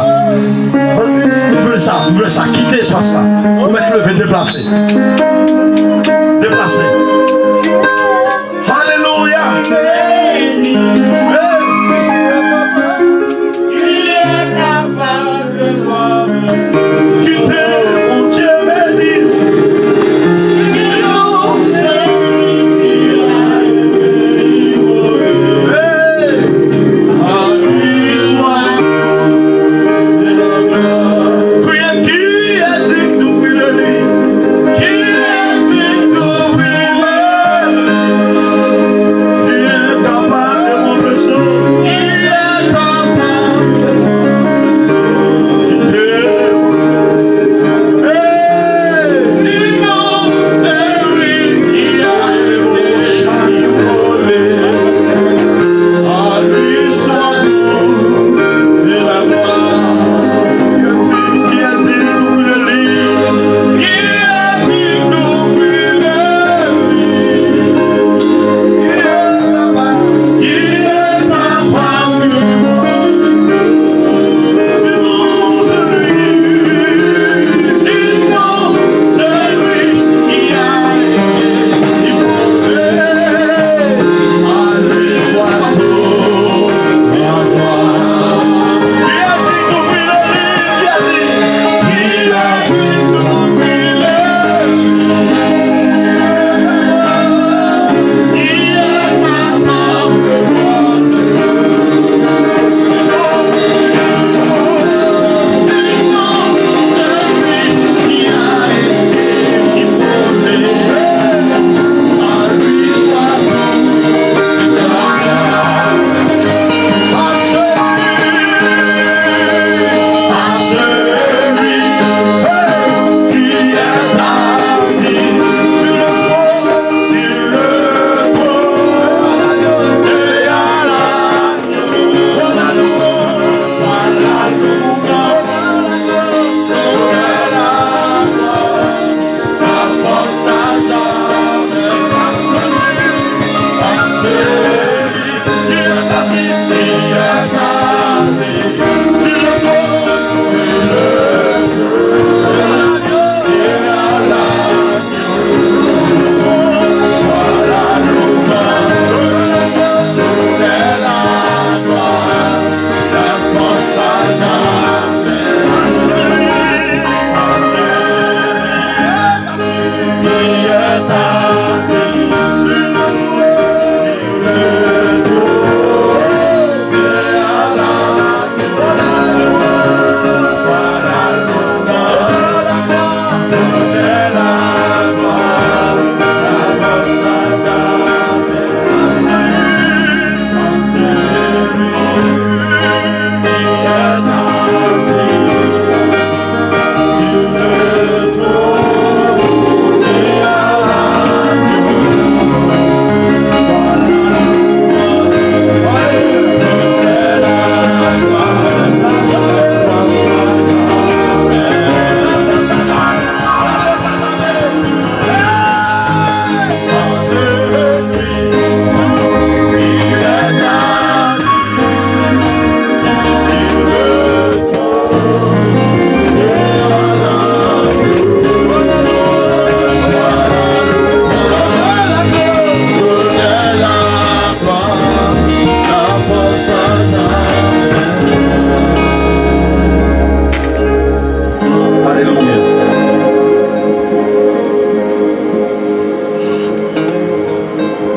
M vle sa, m vle sa. Kite espas la. Ou mèt leve, deplase. Deplase.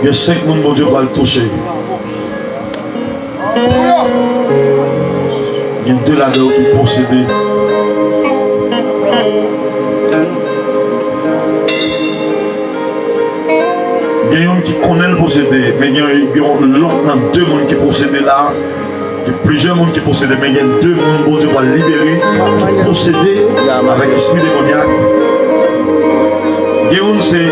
Gen senk moun Bondye pral touche. Gen de ladan yo ki posede. Gen youn ki konnen l posede, men gen, gen yon lòt nan de moun ki posede la. Gen plizyè moun ki posede, men gen de moun Bondye pral libere, ki posede avèk espri demonyak. Gen youn se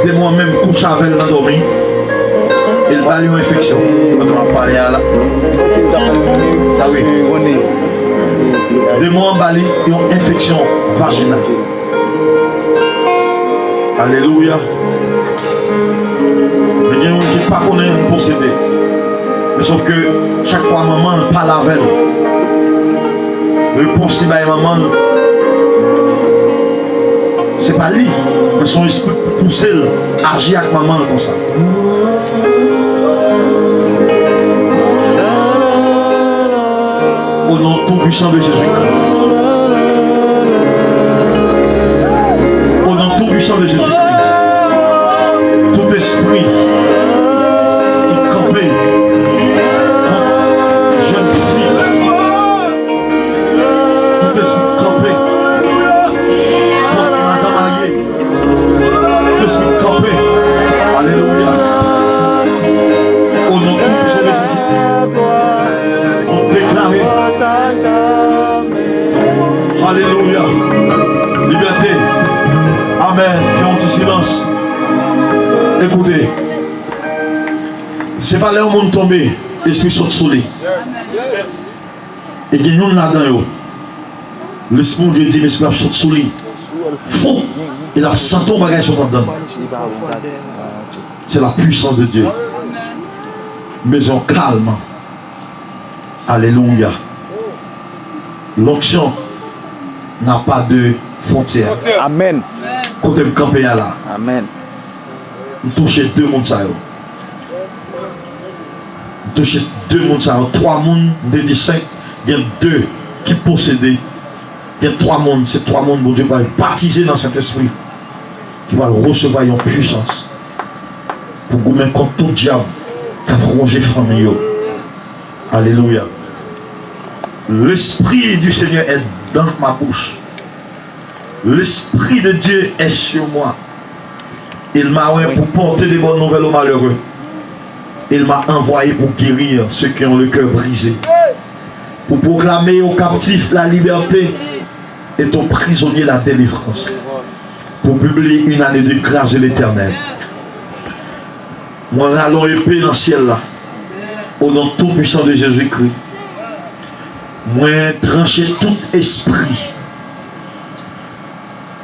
demon an menm kouche avè l nan dòmi, e l ba li yon enfeksyon. Pandan m ap pale a la. A wi. Demon an ba li yon enfeksyon vajinal. Alelouya. Men gen youn ki pa konnen l posede. Men sòf ke chak fwa manman l pale avè l, repons li bay manman l, se pa li, men se yon espri k pouse l aji ak manman l konsa. Au nom tout puissant de Jésus-Christ. Au nom tout puissant de Jésus-Christ. Tout esprit ki kanpe kont jèn fi, tout espri ki kanpe kont madan marye, tout espri ki kanpe, alelouya, au nom tout puissant de Jésus, nou deklare, alelouya, libète. Amèn. Fè yon ti silans. Ekoute, se pa lè yon moun tonbe, espri sot sou li. E gen youn ladan yo, Lespri Bondye di, Lespri ap sot sou li. Fou! E l ap santi yon bagay sot anndan l. C'est la puissance de Dieu. Bezwen kalm. Alelouya. L'onction n'a pas de frontière. Amèn. Kote m kanpe a la. Amèn. M touche de moun sa yo. M touche de moun sa yo. Twa moun, m te di senk, gen de ki posede. Gen twa moun, se twa moun Bondye pral batize nan Sentespri, ki pral resevwa yon pwisans pou goumen kont tout dyab k ap wonje fanmi yo. Alelouya. L'Esprit du Seigneur est dans ma bouche. L'Esprit de Dieu est sur moi. Il m'a oint pour porter de bonnes nouvelles aux malheureux. Il m'a envoyé pour guérir ceux qui ont le cœur brisé, pour proclamer aux captifs la liberté et aux prisonniers la délivrance, pour publier une année de grâce de l'Éternel. Mwen rale yon epe nan syèl la, au nom tout puissant de Jésus-Christ. Mwen tranche tout espri,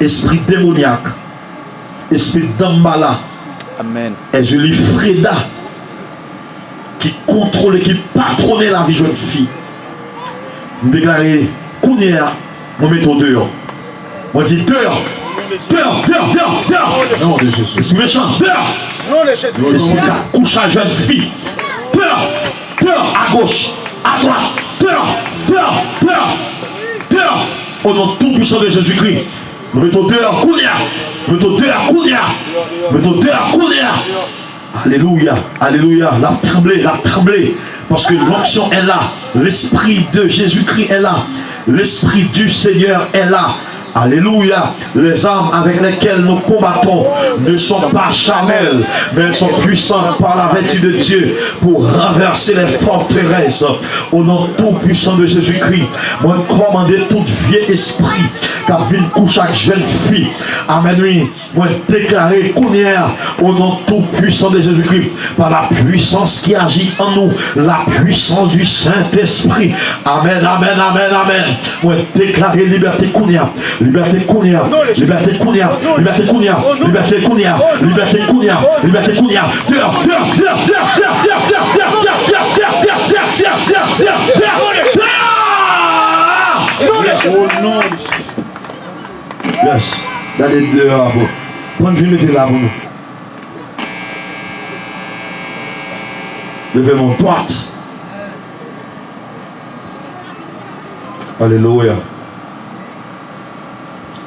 espri demonyak, espri danmbala, amèn, Èzili Freda, ki kontwole, ki patwone lavi jèn fi. M deklare kounye a, mwen mete w deyò. Mwen di, deyò! Deyò! Deyò! Deyò! Deyò! Non de Jezi. Espri mechan, deyò! Non de Jezi. Espri k ap kouche ak jèn fi, deyò! Deyò! Agoch, adwat, deyò! Deyò! Deyò! Deyò! O non tou pwisan de Jezikri, nou mete w deyò kounye a! Mete w deyò kounye a! Mete w deyò kounye a! Alelouya, alelouya. L ap tranble, l ap tranble. Parce que l'onction est là. L'Esprit de Jésus-Christ est là. L'Esprit du Seigneur est là. Alléluia. Les armes avec lesquelles nous combattons ne sont pas charnelles, mais elles sont puissantes par la vertu de Dieu pour renverser les forteresses. Au nom tout puissant de Jésus-Christ, mwen kòmande tout vye espri k ap vin kouche ak jèn fi. Amèn, wi. Mwen deklare kounye a, au nom tout puissant de Jésus-Christ, par la puissance qui agit en nous, la puissance du Saint-Esprit. Amen, amen, amen, amen. Mwen deklare libète kounye a, libète kounye a, libète kounye a, libète kounye a, libète kounye a, libète kounye a, libète kounye a. Deyò, deyò, deyò. Yes. Gade deyò a, bro. Pran vin mete la pou nou. Leve men w dwat. Alelouya.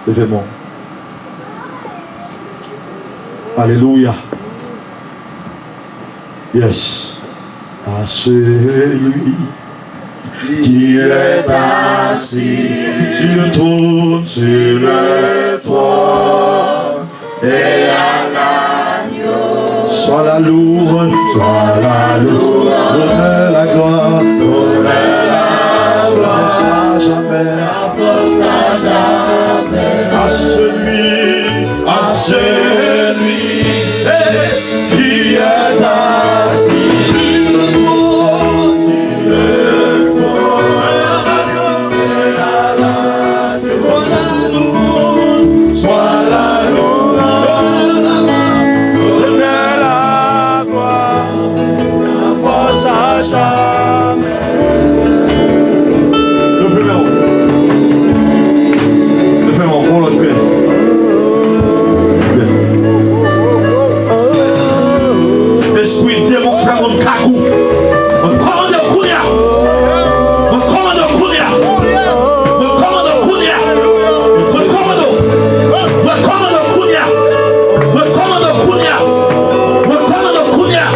Leve men w. Alelouya. Yes. À celui qui est assis sur le trône, sur le trône, et à l'agneau. Soit la louange, soit la louange, l'honneur, la gloire, l'honneur, la gloire, à jamais, à jamais, à celui, à celui, eh, qui est assis sur le trône, sur le trône, et à la Soit la louange, soit la louange, l'honneur, la gloire, la force à jamais. Nou fèmen w. Nou fèmen w, pran lòt kè. Espri demon k fè moun kakou. Mwen kòmande w kounye a. Mwen kòmande w kounye a. Mwen kòmande w kounye a. Mwen kòmande w. Mwen kòmande w kounye a. Mwen kòmande w kounye a. Mwen kòmande w kounye a.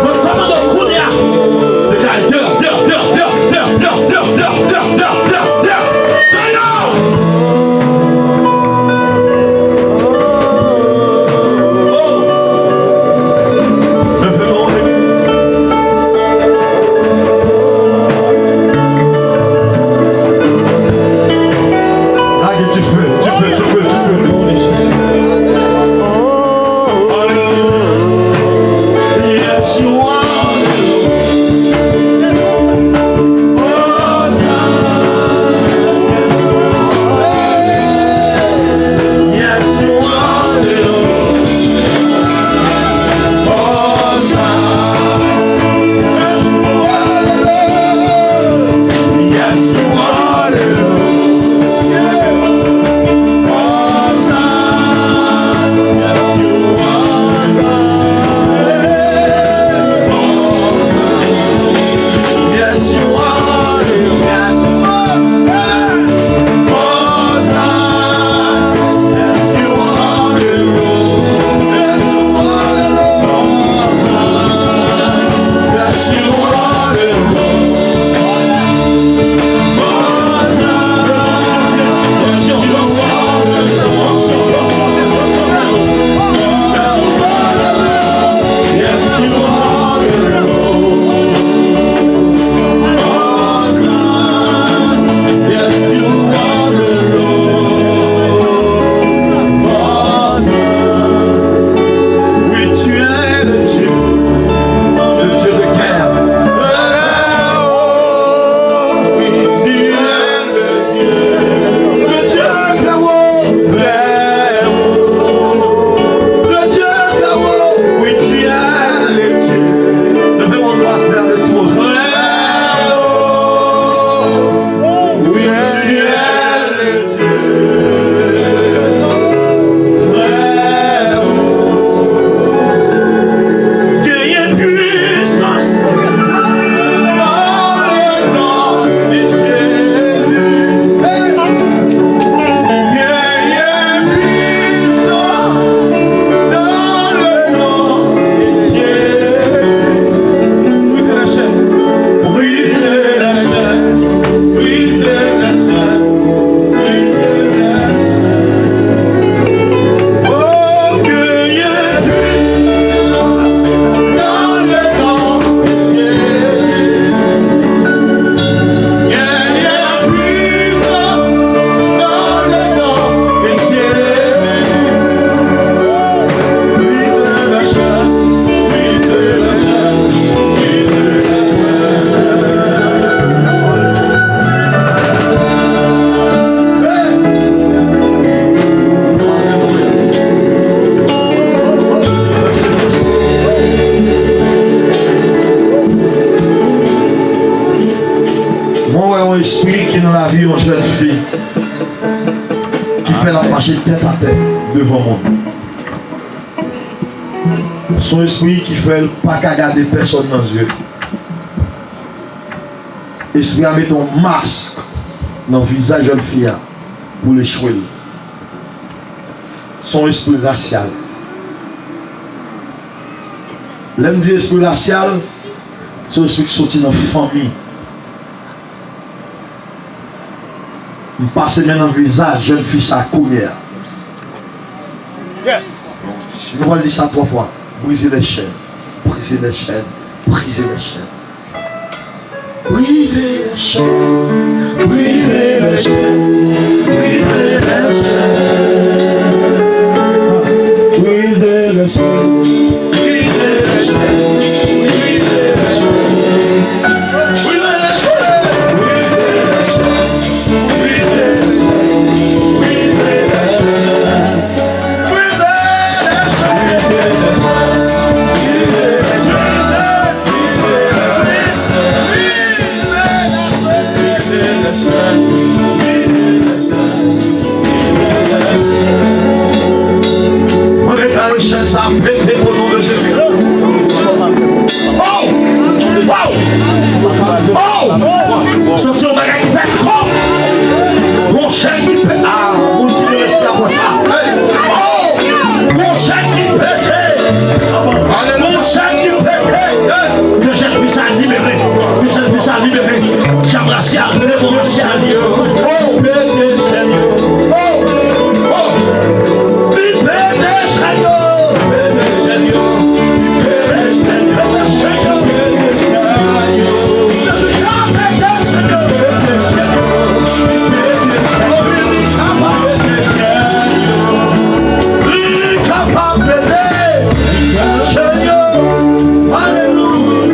Mwen kòmande w kounye a. Degaje, dehors, dehors, dehors. Lage dife, dife, dife, dife. Alelouya. Yes, you are. Hosanna. Yes, you are. Yes, you are the Lord. Hosanna. Yes, you are the Lord. Yes, you are the Lord. Yeah. Hosanna. Yes, you are the Lord. Hosanna. Yes, you are. Yes, you are. Hosanna. Yes, you are the Lord. Yes, you are the Lord. Hosanna. Yes, you are the Lord. Hosanna. Yes, you are the Lord. Yes, you are the Lord. Yes, you are the Lord. Hosanna. Yes, you are the Lord. Hosanna. Oui, tu es le Dieu, le Dieu de guerre. Oui, tu es le Dieu, le Dieu très haut, très haut. Le Dieu très haut, oui, tu es le Dieu. Levez vos doigts vers le trône. Très haut, oui, tu es le Dieu. Très haut. Genyen pwisans nan non de Jezi. Genyen pwisans nan le non de Jezi. Briser la chaîne. Briser la chaîne. Briser la chaîne. Briser la chaîne. Oh, que y ait plus dans le nom de Jésus. Que y ait puissance dans le nom de Jésus. Briser la chaîne. Mwen wè yon espri ki nan lavi yon jèn fi ki fè l ap mache tèt atè devan moun. Se yon espri ki fè l pa ka gade pèsòn nan zye. Espri a mete yon mask nan vizaj jèn fi a pou l echwe l. Se yon espri rasyal. Lè m di espri rasyal, se yon espri ki soti nan fanmi. M pase men nan vizaj jèn fi sa kounye a. Yes. Nou pral di sa twa fwa. Briser les chaînes, briser les chaînes, briser les chaînes. Briser les chaînes, briser les chaînes, briser les chaînes. Briser les chaînes, briser les chaînes, briser les chaînes. Mwen deklare chèn sa pete o non de Jezi. Oh! Wow! Oh! Santi yon bagay ki fè kòk. Gon chèn ki pete. Ah, moun ki gen respè apre sa. Oh! Gon chèn ki pete. Gon chèn ki pete. Ke jèn fi sa libere. Ke jèn fi sa libere. Djab rasyal, demon rasyal. Oh! Oh! Oh! Li pete chèn yo. Pete chèn yo. Pete chèn yo. Pete chèn yo. Jezi ka pete chèn yo. Pete chèn yo. Oh, wi, li kapab pete chèn yo. Li kapab pete chèn yo. Alelouya.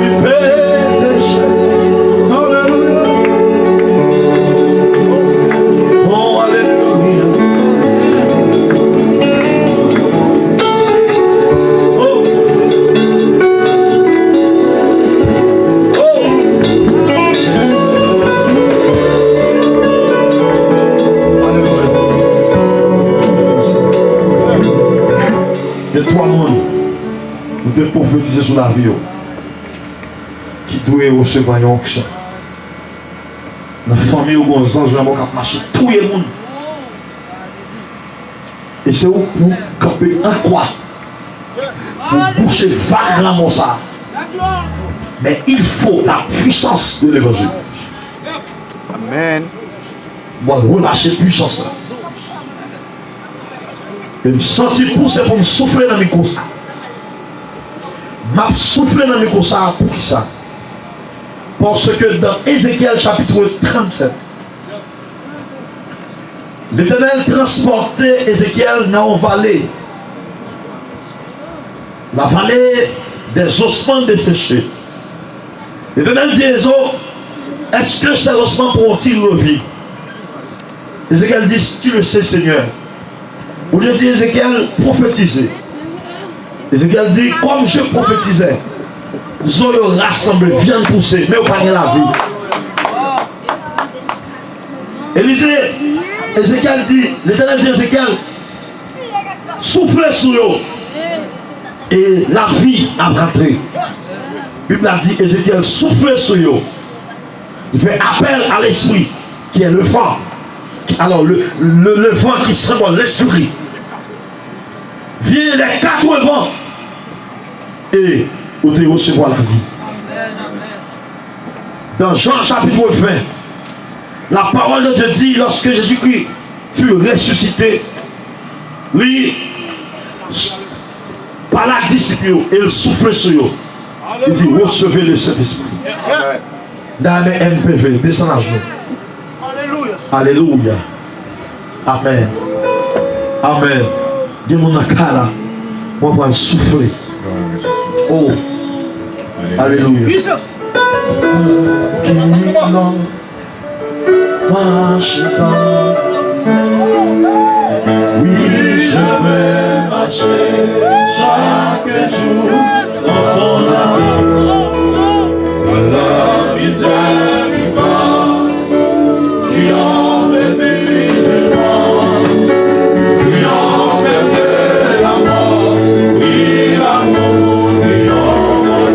Li pete chèn yo. Alelouya. Oh, alelouya. Oh. Oh. Alelouya. Gen twa moun, nou te pwofetize sou lavi yo, ki dwe resevwa yon onksyon. Nan fanmi w, gon zanj lanmò k ap mache touye moun. E se ou pou kanpe an kwa pou bouche vag lanmò sa a. Mais il faut la puissance de l'évangile. Amen. Mwen relache pwisans la. E m santi pouse pou m soufle nan mikwo sa. M ap soufle nan mikwo sa pou ki sa? Paske dans Ézéchiel chapitre trannsenk, Letènèl transpòte Ezekyèl nan yon vale, la vallée des ossements desséchés. Letènèl di Ezo, est-ce que ces ossements pourront-ils revivre? Ezekyèl di, tu le sais, Seigneur. Bondye di Ezekyèl, pwofetize. Ezekyèl di, comme je prophétisais, zo yo rasanble, vyann pouse, men yo pa gen lavi. Elize, Ezekyèl di, Letènèl di Ezekyèl, soufle sou yo, e lavi ap rantre. Bib la di Ezekyèl soufle sou yo. Il fait appel à l'esprit, qui est le vent. Alors, le, le, le vent qui symbole l'esprit. Vient les quatre vents et ou te resevwa lavi. Dans Jean chapitre vingt, la parole de Dieu dit, lorsque Jésus-Christ fut ressuscité, li pale ak disip yo e l soufle sou yo. Li di, recevez le Saint-Esprit. Dame M P V, desann ajnou. Alelouya. Amen. Amen. Gen moun nan kay la. Mwen pral soufle. Oh. Alelouya. Mache pa. Oui, je vais marcher chaque jour dans ton amour. Dans la miséricorde, triomphe du jugement, triomphe de la mort. Oui, l'amour triomphera.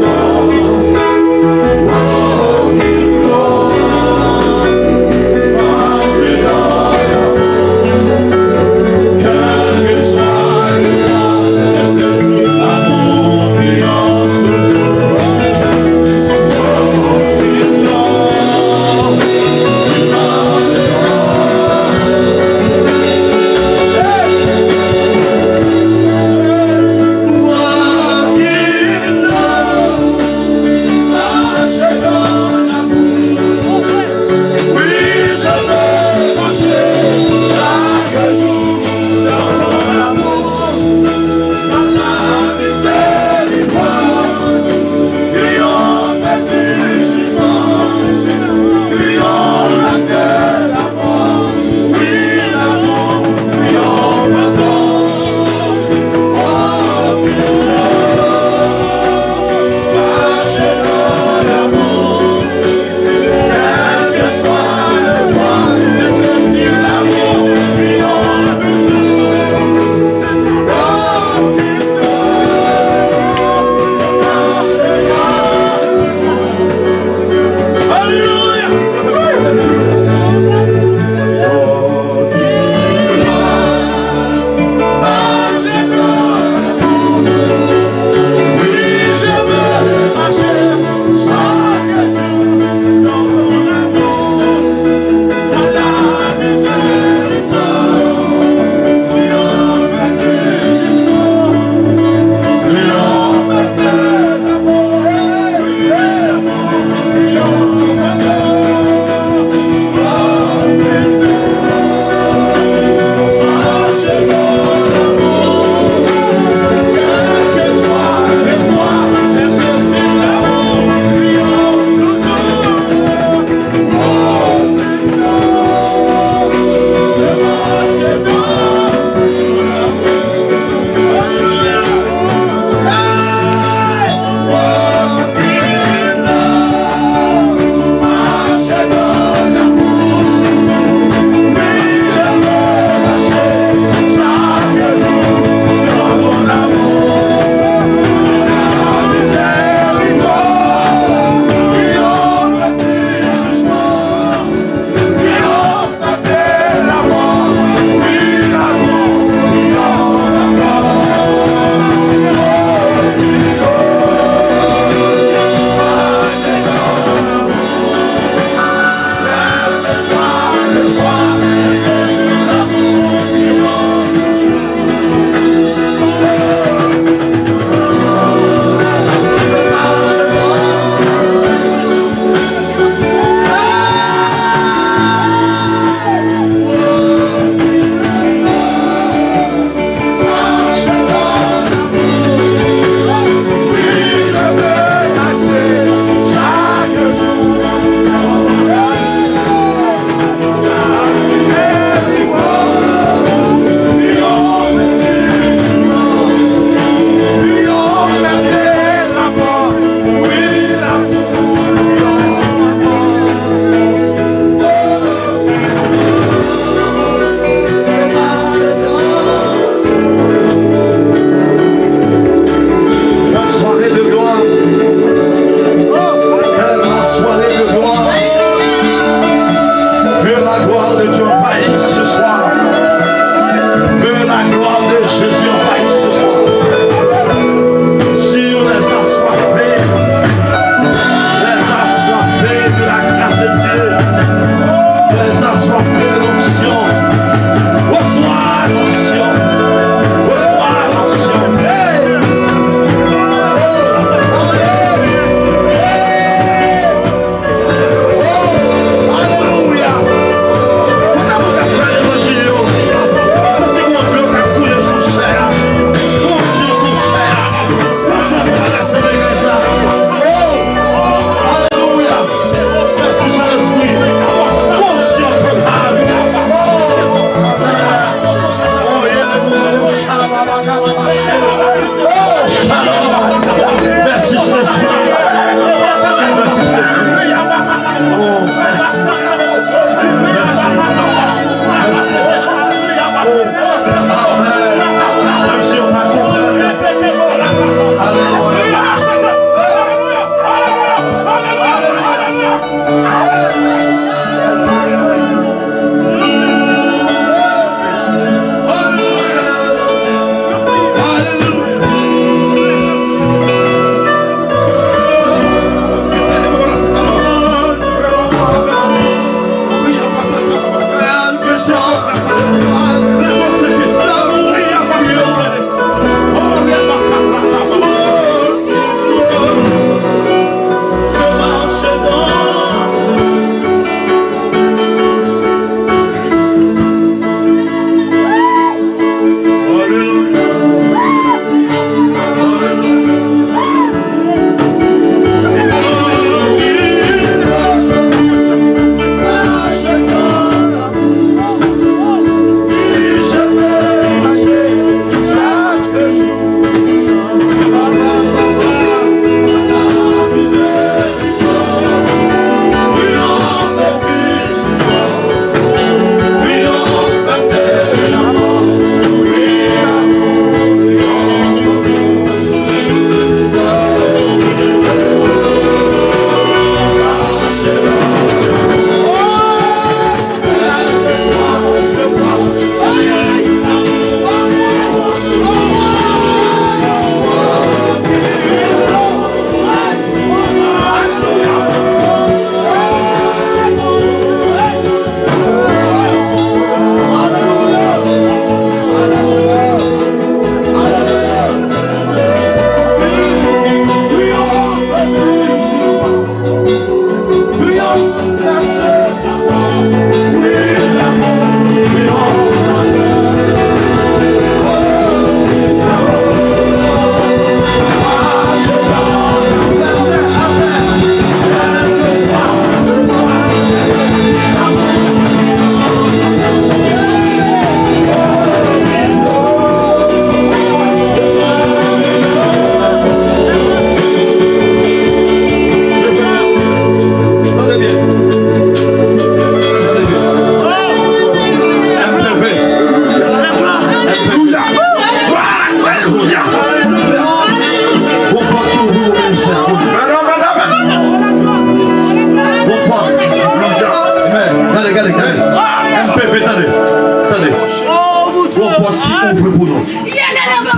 Ouvri pou nou.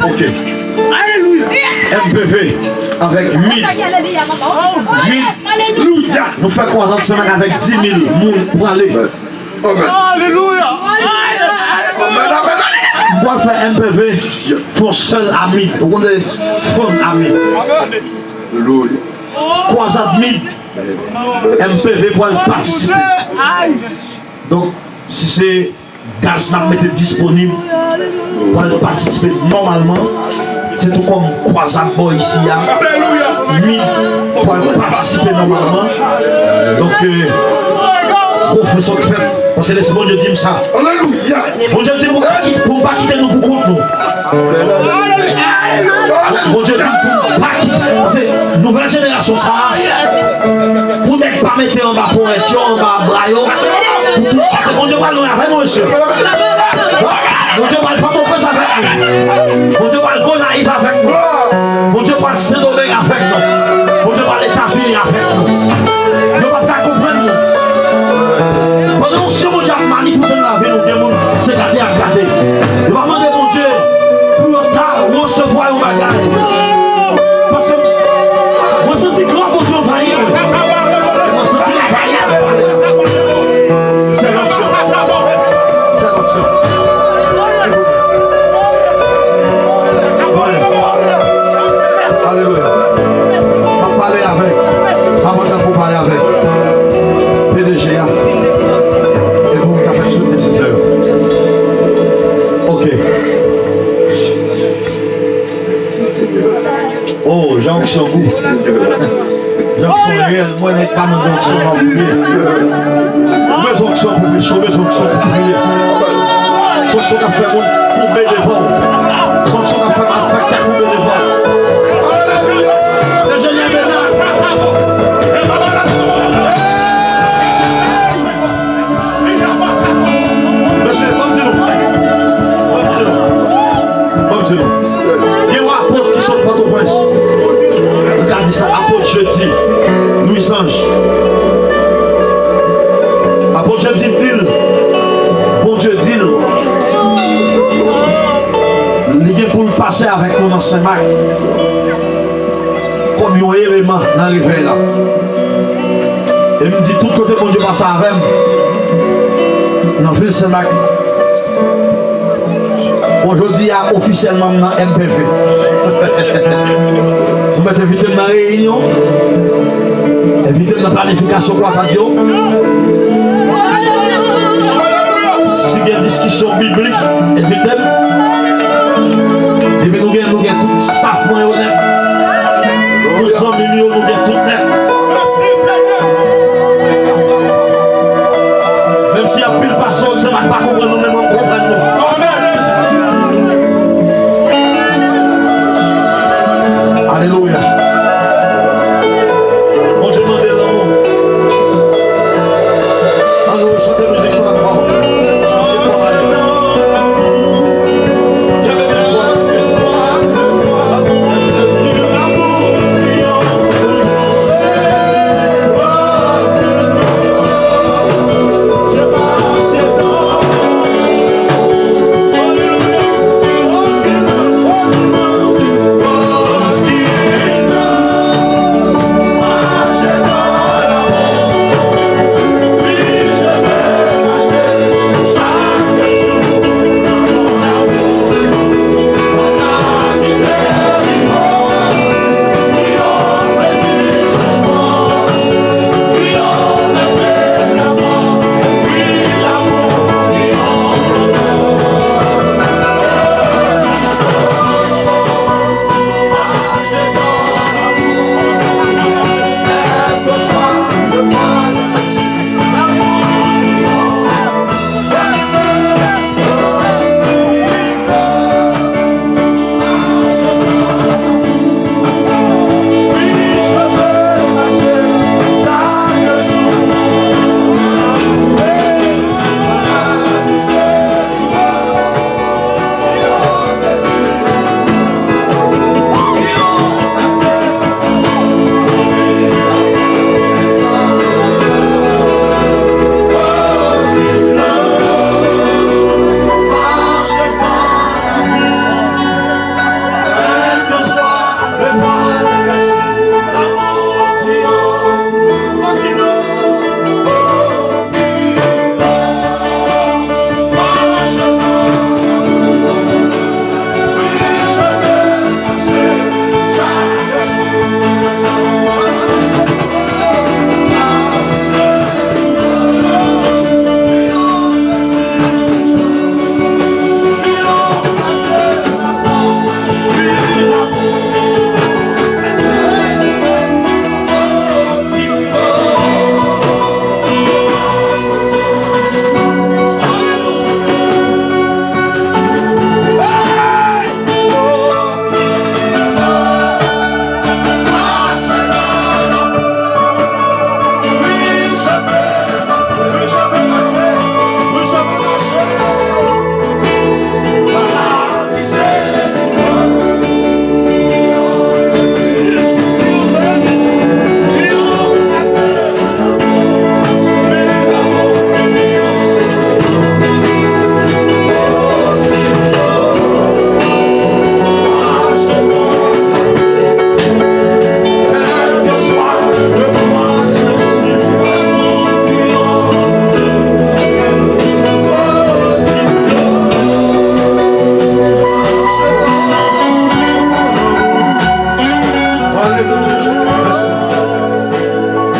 Ok. M P V avèk mid. Mid. Nou fè kwazad Senmak avèk di mil moun prale. Alelouya. M pral fè M P V fè yon sèl a mid. Ou konnen fann a mid. Kwazad mid. M P V pral patisipe. Donk, si se gaz n ap mete disponib, pral patisipe nòmalman. Se tou kòm kwazad bò isi a, mid pral patisipe nòmalman. Donk, euh, gwo fè sòt fèt, paske Lespri Bondye di m sa. Alelouya. Bondye di m pou pa kite, pou pa kite nou pou kont nou. Bondye di m pou pa kite. Paske nouvèl jenerasyon sa a, pou nèg pa mete anba ponyèt yo, anba bra yo, pou tout, paske Bondye pral lwen avè nou, mesye. Bondye pral Pòtoprens avèk nou. Bondye pral Gonayiv avèk nou. Bondye pral Sendomeng avèk nou. Bondye pral Etazini avèk nou. Yo p ap ka konprann nou. Pandan onksyon Bondye ap manifeste nan lavi nou, gen moun se gade y ap gade. Yo pa mande Bondye pou yo ta resevwa yon bagay. Paske mwen santi glwa Bondye anvayi mwen. Mwen santi l anvayi mwen. Se lòt yo. Se lòt yo. Alelouya. M ap pale avèk, m ap antre pou pale avèk P D G a. E pou m ka fè tout nesesè yo. Ok. Oh, jan onksyon gou. Jan onksyon reyèl, mwen nèg pa mande onksyon pa priye. Ou bezwen onksyon pou preche, ou bezwen onksyon pou priye. Se onksyon k ap fè moun koube devan w. Se onksyon k ap fè malfektè koube devan w. Enjenyè Bena. Mesye, ban m di nou. Ban m di nou. Ban m di nou. Gen yon apot ki sot Pòtoprens. Nou ka di sa, apot Jedi, Louis Ange. Apot Jedi di l, Bondye di l, li gen pou l pase avèk nou nan Senmak kòm yon eleman nan revèy la. E m di tout kote Bondye pase avè m, nan vil Senmak. Bon, jodi a, ofisyèlman, m nan M P V. Nou mèt envite m nan reyinyon, envite m nan planifikasyon kwazad yo. Si gen diskisyon biblik, envite m. Depi nou gen, nou gen tout staff mwen yo nèt. Tout zanmi m yo, nou gen tout nèt. Menm si anpil pastè yo di sa pa konprann nou, men mwen m konprann nou. Alelouya. Bondye mande lanmou. Ann nou chante mizik sa ankò. Paske fò ale. Kenbe byen fò.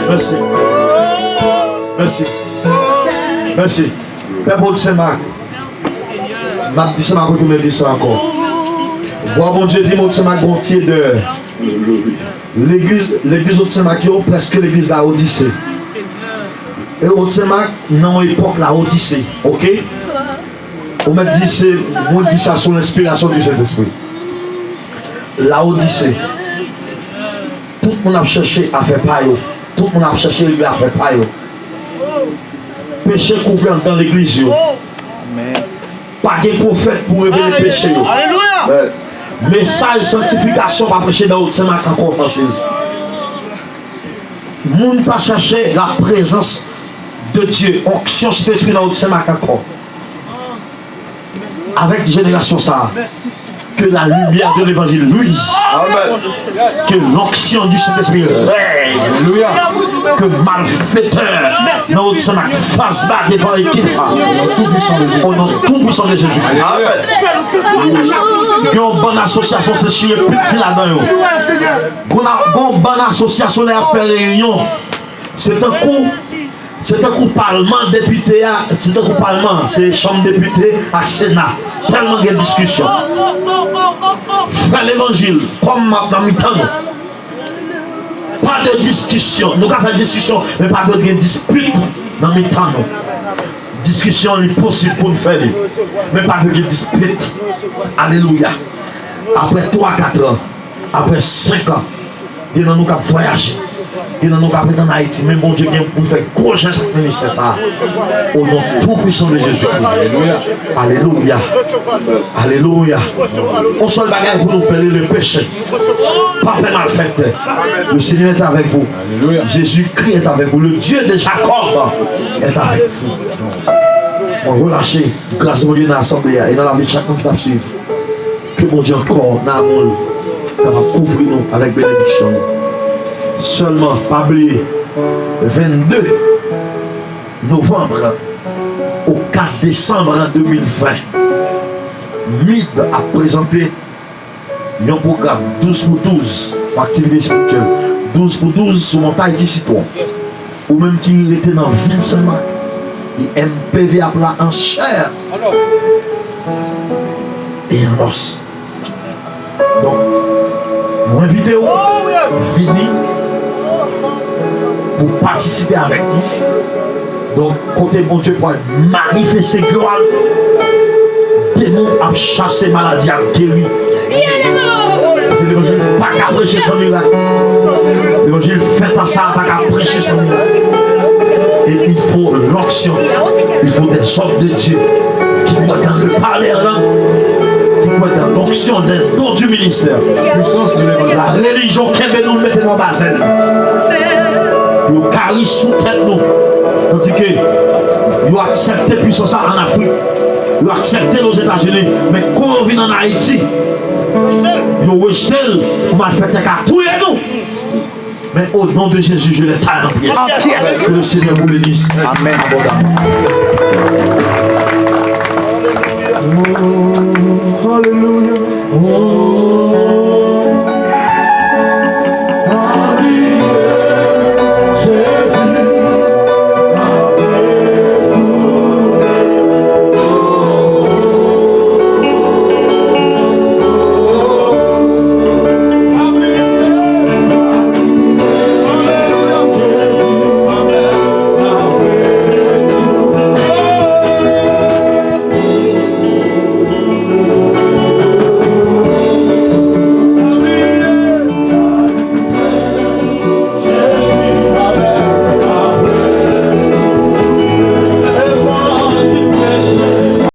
Mèsi. Mèsi. Mèsi. Pèp Haute Saint-Marc. M ap di sa, m ap retounen di sa ankò. Vwa Bondye di m Haute Saint-Marc gon ti odè. Legliz, legliz Haute Saint-Marc yo, prèske legliz Lawodise. E Haute Saint-Marc, nan yon epòk Lawodise, oke? Ou mèt di se, mwen di sa sou lenspirasyon di Sentespri. Lawodise. Tout moun ap chèche afè pa yo. Tout moun ap chèche regle afè pa yo. Peche kouvri anndan legliz yo. Pa gen pwofèt pou revele peche yo. Mesaj sanktifikasyon pa preche nan Haute Saint-Marc ankò, Fransèz. Moun pa chèche la prezans de Dye, onksyon Sentespri nan Haute Saint-Marc ankò. Avèk jenerasyon sa a, que la lumière de l'évangile luise. Amen. Que l'onction du Saint-Esprit règne. Alléluia. Que malfektè nan Haute Saint-Marc fas ba devan ekip sa. Au nom tout puissant de Jésus. Au nom tout puissant de Jésus-Christ. Amen. Gen yon bann asosyasyon se chire pit ki ladan yo. Gen yon bann asosyasyon lè y ap fè reyinyon. Se tankou Se tankou palman depite a, se tankou palman, se chanm depite ak sena. Tèlman gen diskisyon. Frè levanjil, kòm m ap nan mitan nou, pa de diskisyon. Nou ka fè diskisyon, men pa dwe gen dispit nan mitan nou. Diskisyon, li posib pou n fè li, men pa dwe gen dispit. Alelouya. Apre twa, kat an, apre senk an, gen nan nou k ap vwayaje. Gen nan nou k ap ret ann Ayiti. Men Bondye gen pou l fè gwo jès ak ministè sa a. Au nom tout puissant de Jésus-Christ. Alelouya. Alelouya. Yon sèl bagay pou nou pè, rele peche. Pa pè malfektè. Le Seigneur est avec vous. Jésus-Christ est avec vous. Le Dieu de Jacob est avec vous. Mwen relache gras Bondye nan asanble a e nan lavi chak moun ki t ap swiv. Ke Bondye ankò, nan amou l, kapab kouvri nou avèk benediksyon l. Sèlman, pa bliye, vennde novanm o kat desanm de mil ven, mid ap prezante yon pwogram douz pou douz pou aktivite espirityèl, douz pou douz sou montay ti sitwon. Ou menm ki rete nan vil Senmak, e M P V ap la an chè e an os. Donk, mwen envite w vini pou patisipe avèk nou. Donk, kote Bondye pral manifeste glwa l, demon ap chase, maladi ap geri. Paske levanjil pa ka preche san mirak. Levanjil fèt an sa a pa ka preche san mirak. Et il faut l'onction, il faut des hommes de Dieu qui croient dans le parler en langue, qui croient dans l'onction des dons du ministère. Puissance de l'évangile. La relijyon kenbe nou, mete nou anba zèl. Yo kari sou tèt nou. Tandike yo aksepte pwisans sa ann Afrik. Yo aksepte l Ozetazini. Men kon yo vin ann Ayiti, yo rejte l pou malfektè ka touye nou. Mais au nom de Jésus, je les taille en pièces. En pièces. Que le Seigneur vous bénisse. Amen. Abondamment. Alléluia.